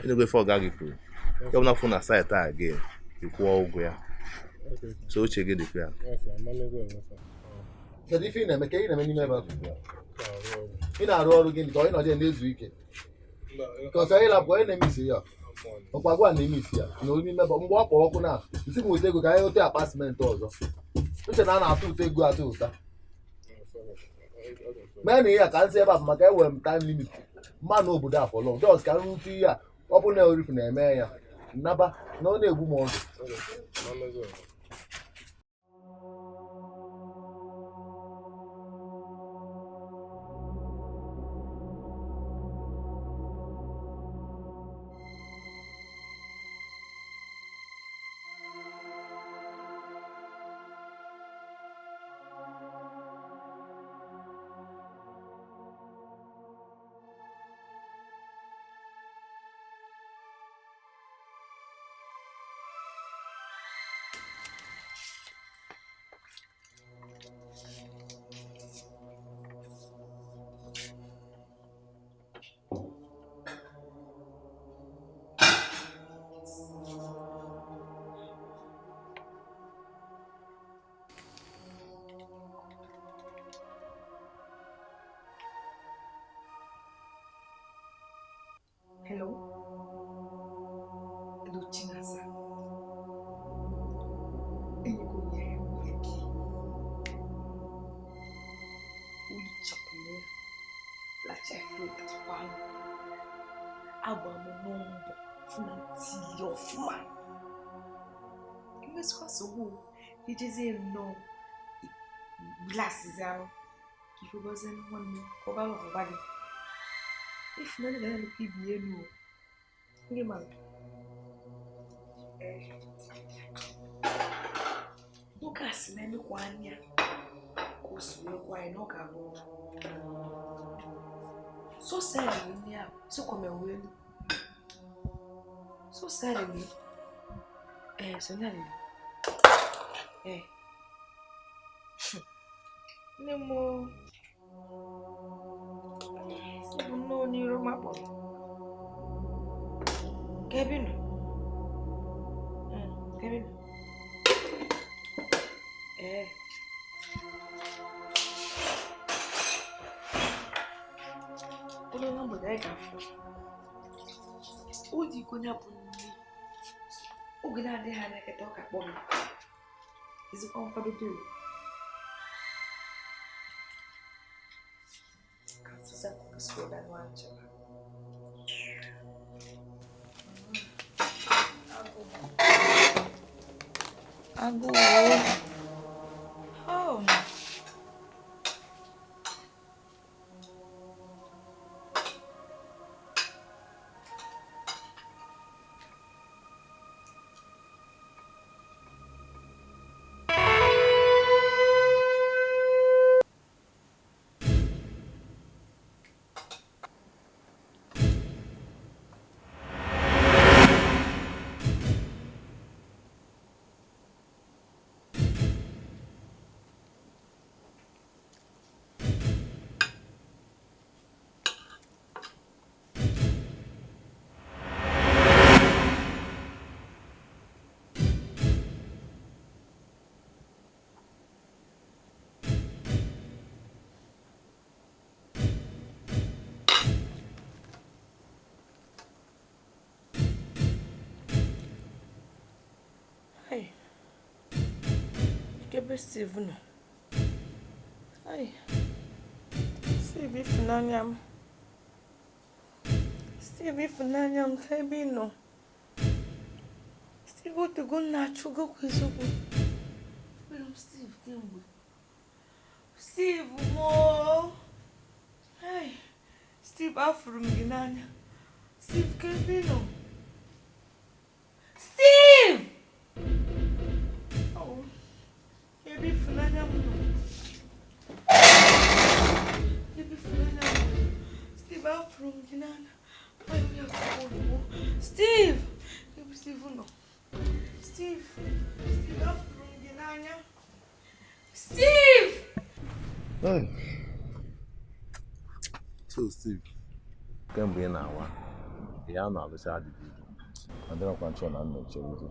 Ịnụgo ife ọga gị kwuru. Ya bụ na fụ na site a again, ị kwụọ ụgwọ ya. Okay, sir. So uche gị dịkwa ya. Yes, sir. Mmezi ọzọ, sir. Kedu ife ị na-eme? Ka ị na-eme n'ime ebe ahụ? Na-arụ ọrụ. Ị na-arụ ọrụ gịnị ka ọ nọ dị na-ezu ike? Ka ọsọ ị lapụ onye na-eme isi ya. Ọkwa gwa na-eme isi ya. Na n'ime ebe mgbe ọ kpọrọ ọkụ na isi m weta ego ka anyị gote akpa simenti ọzọ. Uche na a na-atụ ụtọ ego atụ ụta. Mee na ihe a ka nsị ebe a bụ maka enwere m time limit. Mmanụ obodo a fọlọ. Jos ka nrute ihe a ọ bụrụ na orifu na-eme ya. Nnaba na ọ na-egbu m ọdụ. Mmezi ọzọ. Hello? Hello, Chinasa. Enyego m ya eke. Oluchapụ ya. Lacha efe ụtachakwa anụ. Agba m n'mbọ fụ na ntị ya ọfụma. Imesịkwa nsogbu o, ijezie nnọọ glasizi anụ ka ife gọzie nwanne ka ọ bara ọfụma gị. Ifunanya ga na-alụkwa ibi elu o. Ndị mmadụ. Nwoke a sị na emekwa anya ka o si wee gwa anyị na ọ ga-arụ ọrụ. So sad nne ahụ, sokwa m ewe elu. So sad nne. Ee, so nya nne. Ee. Nne m o. Bụ nnọọ n'iro m akpọrọ. Kevin. Kevin. Ee. Ụlọ na mgbede anyị ga-afụ. O ji iko ya bụ nri. Oge na-adịghị anya kịta ọ ga-akpọ m. Ezikwa nkwadobe o. Ka nsịza kwụsị ụda n'Angela. Agụụ. Oh. Ebe Steve nọ. Ai. Steve ịfụnanya m. Steve ịfụnanya m ka ebe ị nọ. Steve otego m na-achụgo kwa eziokwu. Ekpere m Steve kemgbe. Steve moo. Ai. Steve afụrụ m gị n'anya. Steve ka ebe ị nọ. Steve! Oh. Ebe ịfụnanya m nọ. Ebe ịfụnanya m nọ. Steve afụrụ m gị n'anya. Ai, onye akụkọ. Steve! Ebe Steve nọ. Steve! Steve afụrụ m gị n'anya. Steve! Hey. So Steve, kemgbe ị na-awa, ya na-alụcha adịghị ibu. Adịrọkwa nchọ na m na-echeruzi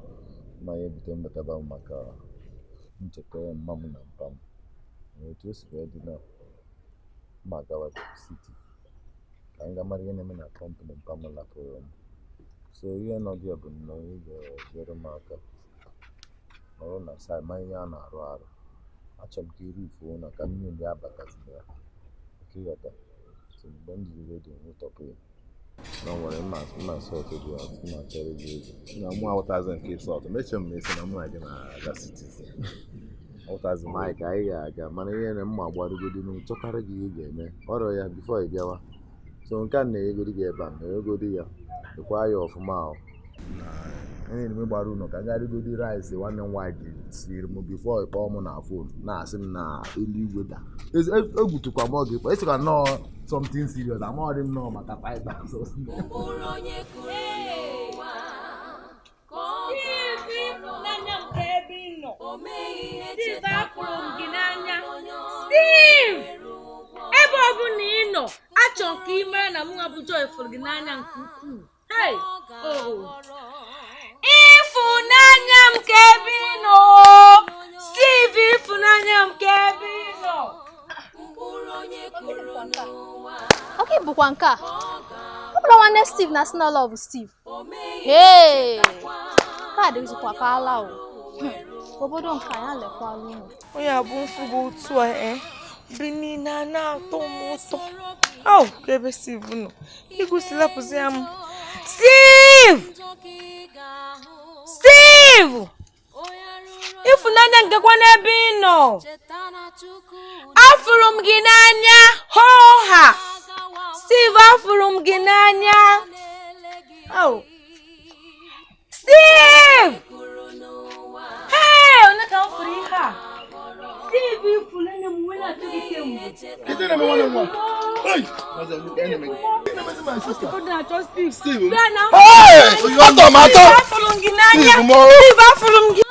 mmanya ebute mbataba m maka ncheta mma m na mpa m. Otu o si wee dị na mma gawa siti ka m ga mara ihe na-eme na kọmpanị mpa m lapụrụ m. So ihe nọ gị bụ nnọọ ị ga-enyere m aka ọrụ na saị ma ihe a na-arụ arụ. Achọrọ m ka irufuo na ka mmiri abatazina ya ka ịghọta. So mgbe m jiri redio nwetọpụ ya na nwere mma sọtụ dị ọtụ ma chere gị ego. Na mụ aghọtazi nke sọtụ, meche m esi na mụ na gị na-aga sitizi. Aghọtazi m. Mike, anyị ga-aga mana ihe na mma gbarugodi na chọtara gị ihe ị ga-eme ọrụ ya bifo ị bịawa. So nke a na-enyegodi gị ebe a na-enyegodi ya dịkwa ya ọfụma ahụ. Onye na-eme gbara ụlọ ka garigodi rice nwanne m nwaanyị siri m bifo ị kpọọ m na fon na-asị m na eluigwe da. Egwutukwa m oge esikwa nnọọ something serious amaghị m nnọọ maka 5,000. N'anya m ka ebe ị nọ. Steve afụrụ m gị n'anya. Steve! Ebe ọ bụla ị nọ, achọ m ka ị mara na mụ nwa bụ Joy fụrụ gị n'anya nke ukwuu. Hey! Oh. Ịfụnanya m ka ebe ị nọ. Steve ịfụnanya m ka ebe ị nọ. Oke bụkwa nke a. Ọ bụrụ nwanne Steve na sị na love Steve. Hey! Ka adịghịzikwa ka ala o. Obodo nke anyị alekwala unu. Onye abụ mfugo otu a mgbe niile a na-atọ m ụtọ. Au, ka ebe Steve nọ. Igwusilapụzi ya m. Steve! Steve! Ịfụnanya nkekwa n'ebe ị nọ. Afụrụ m gị n'anya hoo ha. Steve afụrụ m gị n'anya. Au. Steve! Hey, onye ka m fụrụ ihe a? Steve ịfụnanya m nwere achọ gị kemgbe. Ị na-eme nwanne m nwaanyị. Hey! Steve. Steve. Bịa na m. Hey! Atọ m atọ. Steve afụrụ m gị n'anya. Steve mụ. Steve afụrụ m gị.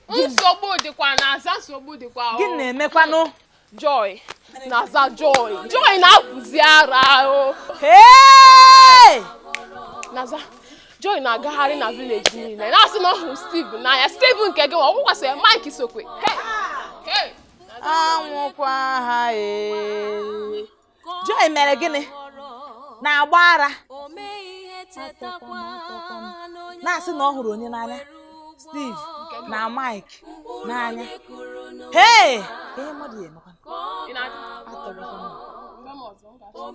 Nsogbu dịkwa na-aza nsogbu dịkwa. Gịnị na-emekwanụ? Joy na-aza Joy. Joy na-apụzi ara o. Hey! Na-aza Joy na-agagharị na village niile na-asị na ọ hụrụ Steve n'anya. Steve nke gị ọ wụkwasịrị Mike sokwe. Hey! Hey! Anwụkwa ha ee. Joy mere gịnị? Na-agba ara. Na-asị na ọ hụrụ onye n'anya. Steve na Mike n'anya. Hey! Ihe mmadụ ya emekwanụ.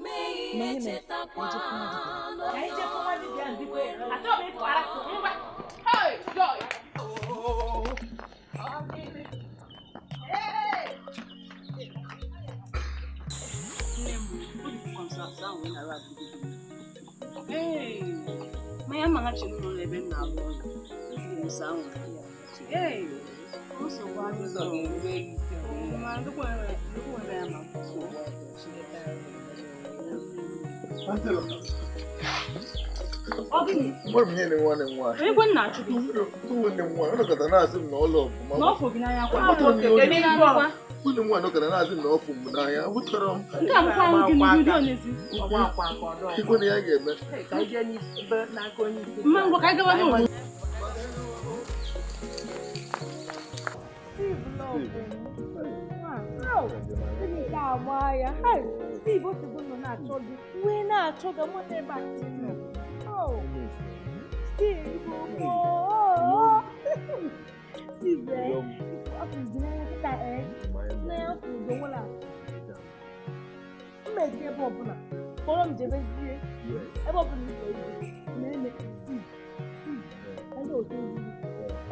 Ma ihe mere, ka anyị jekwu nwa dibịa. Ka anyị jekwu nwa dibịa ahụ, biko. Achọghị m ịpụ ara. Ngwa. Hey, Joy! Ee, ma ya maghachi n'ụlọ ebe m na-arụ ọrụ. Ifuru ahụ. Ee, nsogbu adịghị. Ma ndụkwa nwere ya ma nsogbu Mgbe m nyere nwanne m nwaanyị. Onye nna achụ gị? Nwanne m nwaanyị, ọ nọkọta na-asị m na ọ lọọ m. Na ọ fụ gị n'anya kwa. Nwanne m nwaanyị nọkọta na-asị m na ọ fụ m n'anya. Hụtara m. Nke a bụkwa ahụ gị n'ihu onezi. Ikwe na ya ga-eme. Mma ngwa ka anyị gawa n'ụlọ. Steve, o tego nọ na-achọ gị wee na-achọ gị mụ n'ebe a nọ. Steve, Steve, afọ gị n'anya kịta n'anya afọ gị onwela. M na-eji ebe ọbụla kpọrọ m jebezie ebe ọbụla ị chọrọ ije na-eme Steve, Steve, ebe otu ezigbo.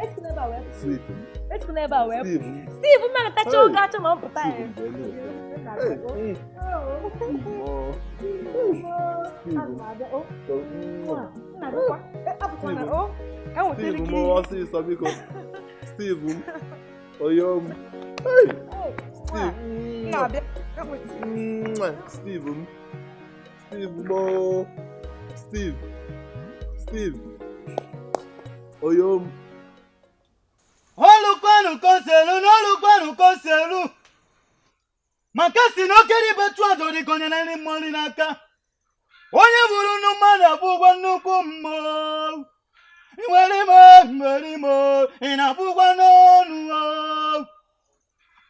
Esikwana ebe a wee pụ. Esikwana ebe a wee pụ. Steve, m na-atacha oge achọ ma m pụta ya. Steve, mo ọsịsọ biko. Steve m, oyo m. Hey! Steve. Steve m. Steve mo. Steve. Steve. Oyo m. Olukwanu koselu n'olukwanu koselu. Maka si n'okere ibe chụ aja dị ka onye na nri mmụọ nri n'aka. Onye bụrụ nnu mmadụ abụgwa nnukwu mmụọ. Nwere ime, nwere ime, ị na-abụgwa n'ọnụ o.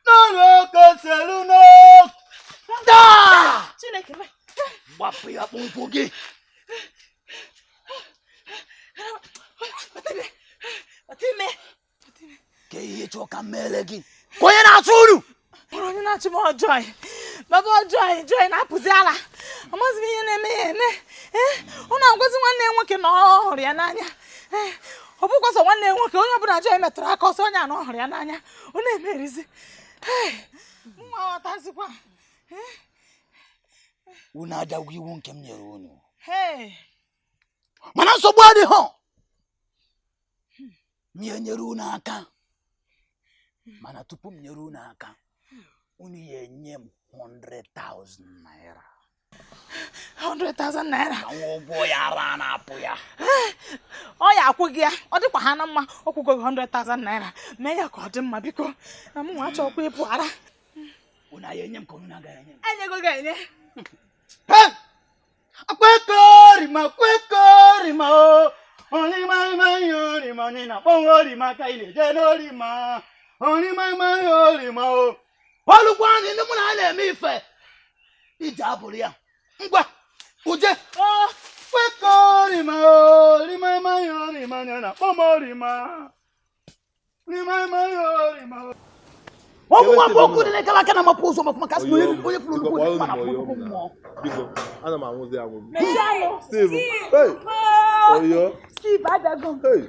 N'ọnụ koselu n'okwu. Daa! Chineke m. Gbapụ ya kpụnkwụ gị. Ka ihe chọọ ka m mere gị. Ka onye na-achụ uru. Bụrụ onye na-achụ m Joy. Baba Joy, Joy na-apụzi ala. Amaghịzi m ihe na-eme ya eme. Ọ na-agwazi nwanne ya nwoke na ọ hụrụ ya n'anya. Ọ bụkwa sọ nwanne ya nwoke, onye ọbụla Joy metụrụ aka ọsọ onye a na ọ hụrụ ya n'anya. Ọ na-emerizi. Nwa ghọtazikwa. Unu adagwo iwu nke m nyere unu. Mana nsogbu adịghị. M nyere unu aka. Mana tupu m nyere unu aka, unu ya enye m 100,000 naira. 100,000 naira? Ka nwa ụgwọ ya ara na-apụ ya. Ọ ya akwụ gị ya, ọ dịkwa ha na mma, ọ kwụgo gị 100,000 naira. Mee ya ka ọ dị mma biko. Na mụ nwa achọkwa ịpụ ara. Unu ya enye m ka unu agaghị enye m. Enyego gị enye. Hey! Akwekorima, kwekorima o. Orima ima orima, onye na-akpọ orima ka ị na-eje n'orima. Orima ima orima o. Olùkọ́ anyị ndị mụ na ha na-eme ife. Ije abụrụ ya. Ngwa, uje. Kwekorima o, orima ima orima, onye na-akpọ m orima. Orima ima orima o. Ọmụ nwa bụ okwu dị n'ekele aka na mapụ ụzọ maka asị na onye fụrụ nnukwu dị mma na nnukwu mmụọ. Biko, ana m anwụzi anwụ. Mechie ọnụ. Steve, hey! Oyo. Steve, adago m. Hey!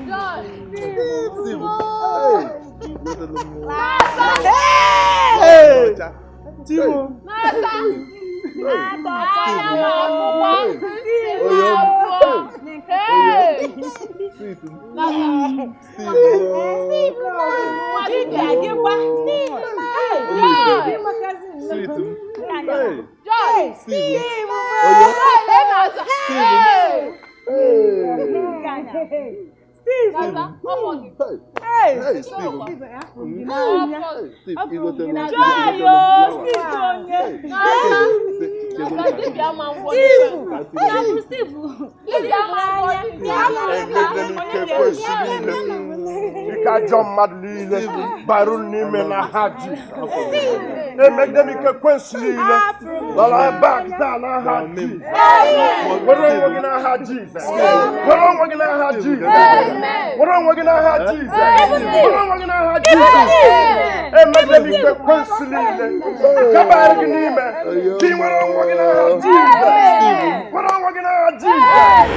Joy. Steve, hey! Hey! Timo. Nasa. Ike ajọ mmadụ niile bara n'ime na ha ji emegide m ike ekwensu niile lọrọ ebe a taa n'aha Jizọs. Were onwe gị n'aha Jizọs. Were onwe gị n'aha Jizọs. Were onwe gị n'aha Jizọs. Were onwe gị n'aha Jizọs. Emegide m ike ekwensu niile nke bara gị n'ime ka ị were onwe gị n'aha Jizọs. Were onwe gị n'aha Jizọs.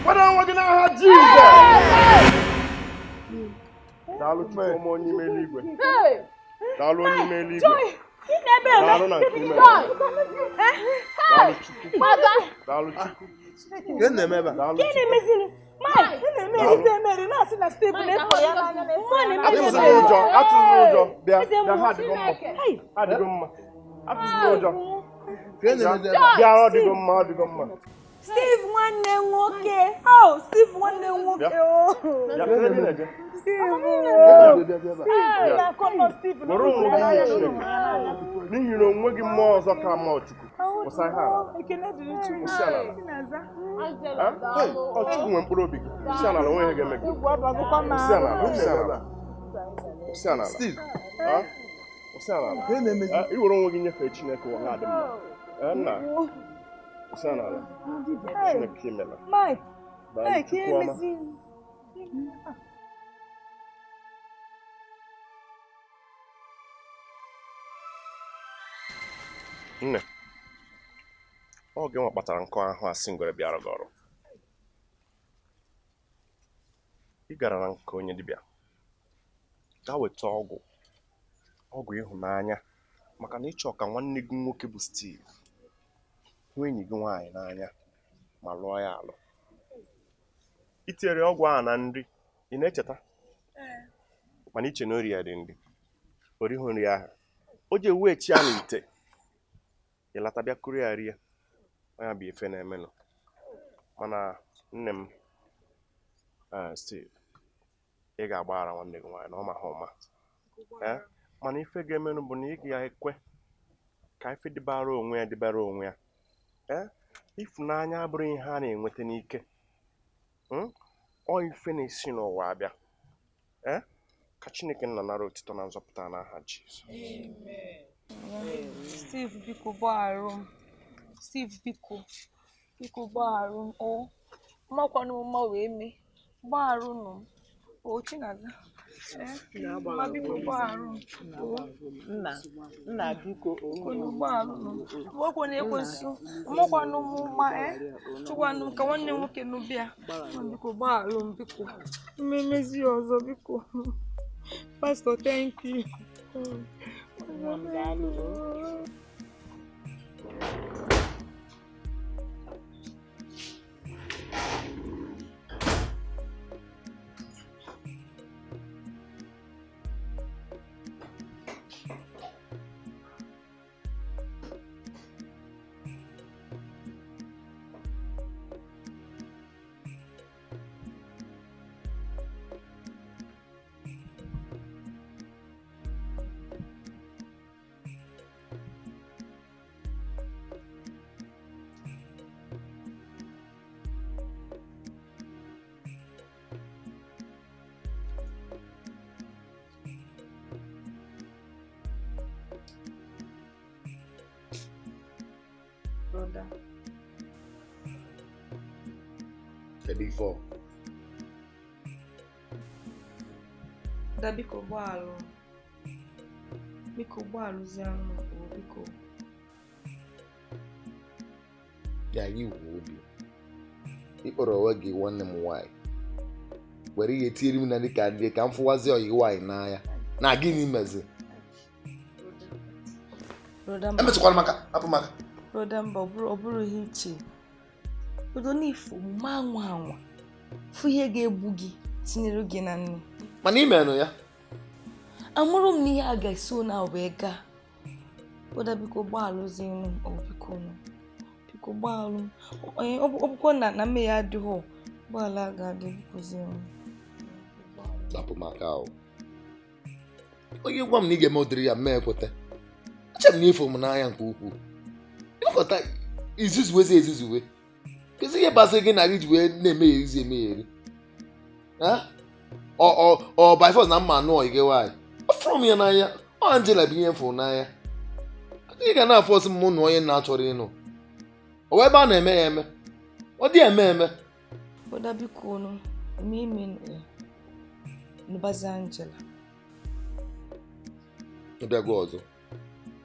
Were onwe gị n'aha Jizọs. Daalụ Chukwu ọma onye ime eluigwe. Daalụ onye ime eluigwe. Daalụ na nke ime. Daalụ Chukwu. Daalụ Chukwu. Gịnị na-eme ebe a? Daalụ Gịnị meziri? Mike, ị na-eme emeri na-asị na Steve na-efu ya n'anya na-efu. Atụzila ụjọ, atụzila ụjọ. Bịa, bịa ha adịgo mma. Ha adịgo mma. Atụzila ụjọ. Bịa, ọ dịgo mma, ọ dịgo mma. Steve nwanne nwoke. Oh, Steve nwanne nwoke. Oh. Steve. Were onwe gị nye Chineke n'ihi na onwe gị mmụọ ọzọ ka mmụọ Chukwu. Kwụsị ihe ala. Ekene dịrị Chukwu. Kwụsị ala. Chinaza. Hey, ọ Chukwu nwe mkpụrụ obi gị. Kwụsị ala, onwe ihe ga-eme gị. Egwu abagokwa m Kwụsị ala, ahụ. kwụsị ala. Kwụsị ala. Steve. Ha? Kwụsị ala. I were onwe gị nyefee Chineke ụwa ga-adị mma. Nna. Kwụsị ala. Chineke imela. Mike, Daalụ, Mike, Chukwu ọma. emezi. Nne, ọ gị nwa kpatara nkọ ahụ asị ngwere bịara gị ọrụ. Ị gara na nke onye dibịa gaa weta ọgwụ ọgwụ ịhụnanya maka na ịchọ ka nwanne gị nwoke bụ Steve hụ enyi gị nwaanyị n'anya ma lụọ ya alụ. I tinyere ọgwụ ahụ na nri, ị na-echeta? Mana iche na ori ya dị nri, o righi nri ahụ. O ji ewu echi ya n'ite, ị lata bịa kuru ya rie. Ọ ya bụ ife na-emenụ. Mana nne m, Steve, ị ga-agbaghara nwanne gị nwaanyị na ọ ma ha ụma. Mana ife ga-emenụ bụ na ị ga-ekwe ka ife dịbara onwe ya dịbara onwe ya. Ịfụnanya abụrụ ihe a na-enweta n'ike. Ọ ife na-esi n'ụwa abịa. Ka Chineke nna nara otito na nzọpụta n'aha Jizọs. Steve, biko gbagharụ m. Steve, biko. Biko gbagharụ m. O, mmakwanụ m mma wee mee. Gbagharụ nụ m. O, Chinaza. Ma biko gbagharụ m. O. Nna, nna biko o. Biko gbagharụ m. Mmakwanụ ekwensu. Mmakwanụ m mma, Chụkwanụ m ka nwanne m nwoke nụ bịa. Ma biko gbagharụ m, biko. Mmemezi ya ọzọ, biko. Pastor, thank you. Brother. Kedu ife ọ? Da biko gbagharụ. Biko gbagharụzianụ o, biko. Ya iwu obi. Ị kpọrọ onwe gị nwanne m nwaanyị. Were ihe tinyere m na ndị ka ndị ka m fụwazi ọyị nwaanyị n'anya. Na gịnị mezi? Brother, mba. Emetụkwara m aka, hapụ m aka. Brother, mba, ọ bụrụ ihe iche. Brother, n'ifo omume anwa anwa. Fụ ihe ga-egbu gị tinyere gị na nnu. Mana ị merụ ya. Amụrụ m na ihe a ga-esi na wee gaa. Brother, biko gbagharụzienụ m, o biko nụ. Biko gbagharụ m. Ọ bụkwa na mme ya adịghị, ụgbọala ga-adị, biko zienụ. Hapụ m aka ahụ. Onye gwa m na ị ga-eme ụdịrị ya, mmee ekweta. Ache m na ifo m n'anya nke ukwuu. Ịnọkọta izuzuwezi ezuzuwe. Kezi ihe gbasara gị na gị ji wee na-emegherizi emegheri. Ọ by force na mma anụ ọyị gị nwaanyị. Ọ fụrụ m ya n'anya. Ọ Angela bụ ihe m fụrụ n'anya. Ị ga na-afọ ọsị m mụ na onye na-achọrọ ịnụ. Ọ wee ebe a na-eme ya eme. Ọ dị eme eme. Brother, biko nụ, eme ime nụbazi Angela. Ị bịagwa ọzọ.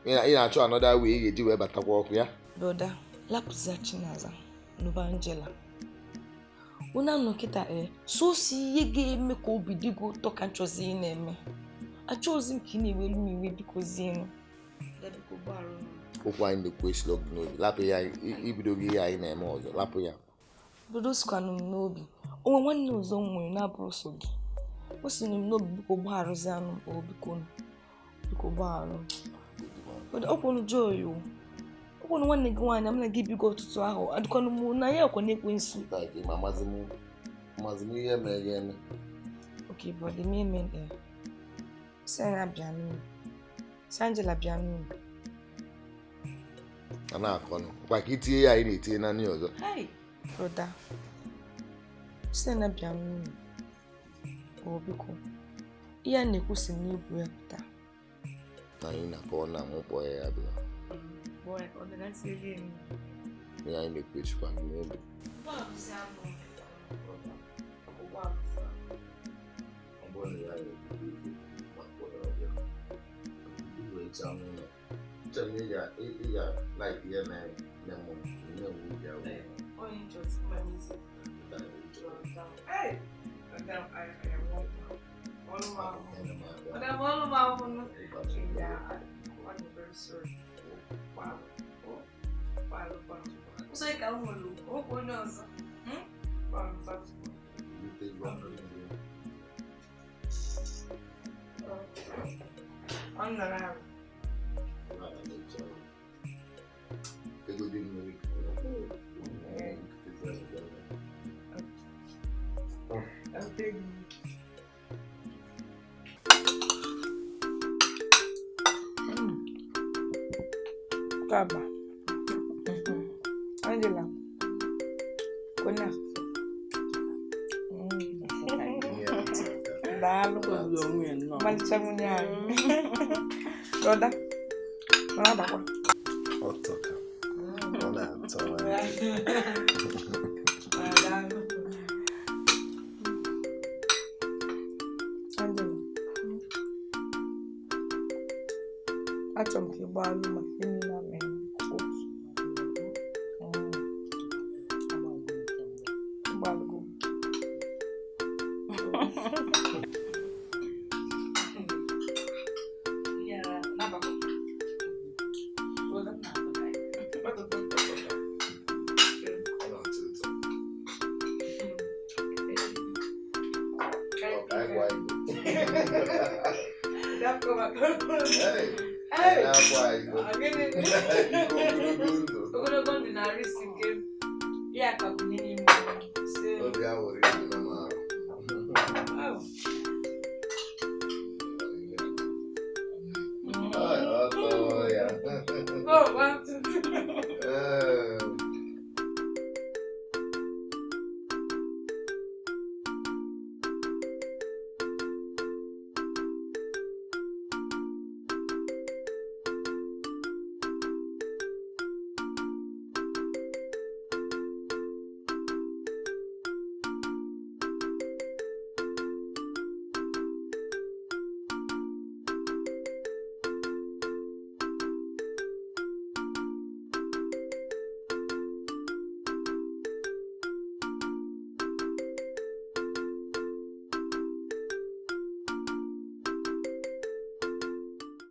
Ị na-achọ another way ị ga-eji wee batakwa ọkụ ya. Brother, lapụzia Chinaza, nụba Angela. Unu anọ kịta sosi ihe ga-eme ka obi dị gị ụtọ ka nchọzi ị na-eme. Achọghịzi m ka ị na-ewelu m iwe, biko zienụ. Okwu anyị na-ekwu esila gị n'obi. Lapụ ya, ibido gị ihe anyị na-eme ọzọ. Lapụ ya. Brother, o sikwanụ m n'obi. O nwe nwanne ọzọ m nwere na-abụrụ so gị. O sinụ m n'obi, biko gbagharụzianụ m, o biko nụ. Biko gbagharụ m. Brother, ọkwụnụ Joy o. Ọkwụnụ nwanne gị nwaanyị, m na gị bigo ọtụtụ ahụ. Adịkwanụ m na ya ọkwa na-ekwe nsu. Amazi m ihe mere gị eme. Okay, brother, me eme Sị ya bịa n'ụlọ. Sị Angela bịa n'ụlọ. A na-akọnụ kwa ka itinye ya anyị na-etinye na nri ọzọ. Broda, site na bịa n'ụlọ, ọ biko, ihe a na-ekwu si n'ibu ya pụta. Na anyị na-akọ na mụ kpọọ ya bịa. Ihe anyị na-ekwu esikwa gị n'obi. Ọ bụrụ na ya na-ekwu ma kpọọ ya ọbịa. Chere na ị ga like ihe na-eme mụ nne m obi ahụ. Kaba. Angela. Kona. Daalụ. Ọmalịcha nwunye anyị. Brother. Ọ na-abakwa. Ọ tọka. Ọ na-atọ. Daalụ. Angela. Achọrọ m ka ị gbaalụ maka ihe niile a mere. Gbalụgo. Ogologo ndụ na-arụ isi ike ya ka n'ime. Obi awụrị.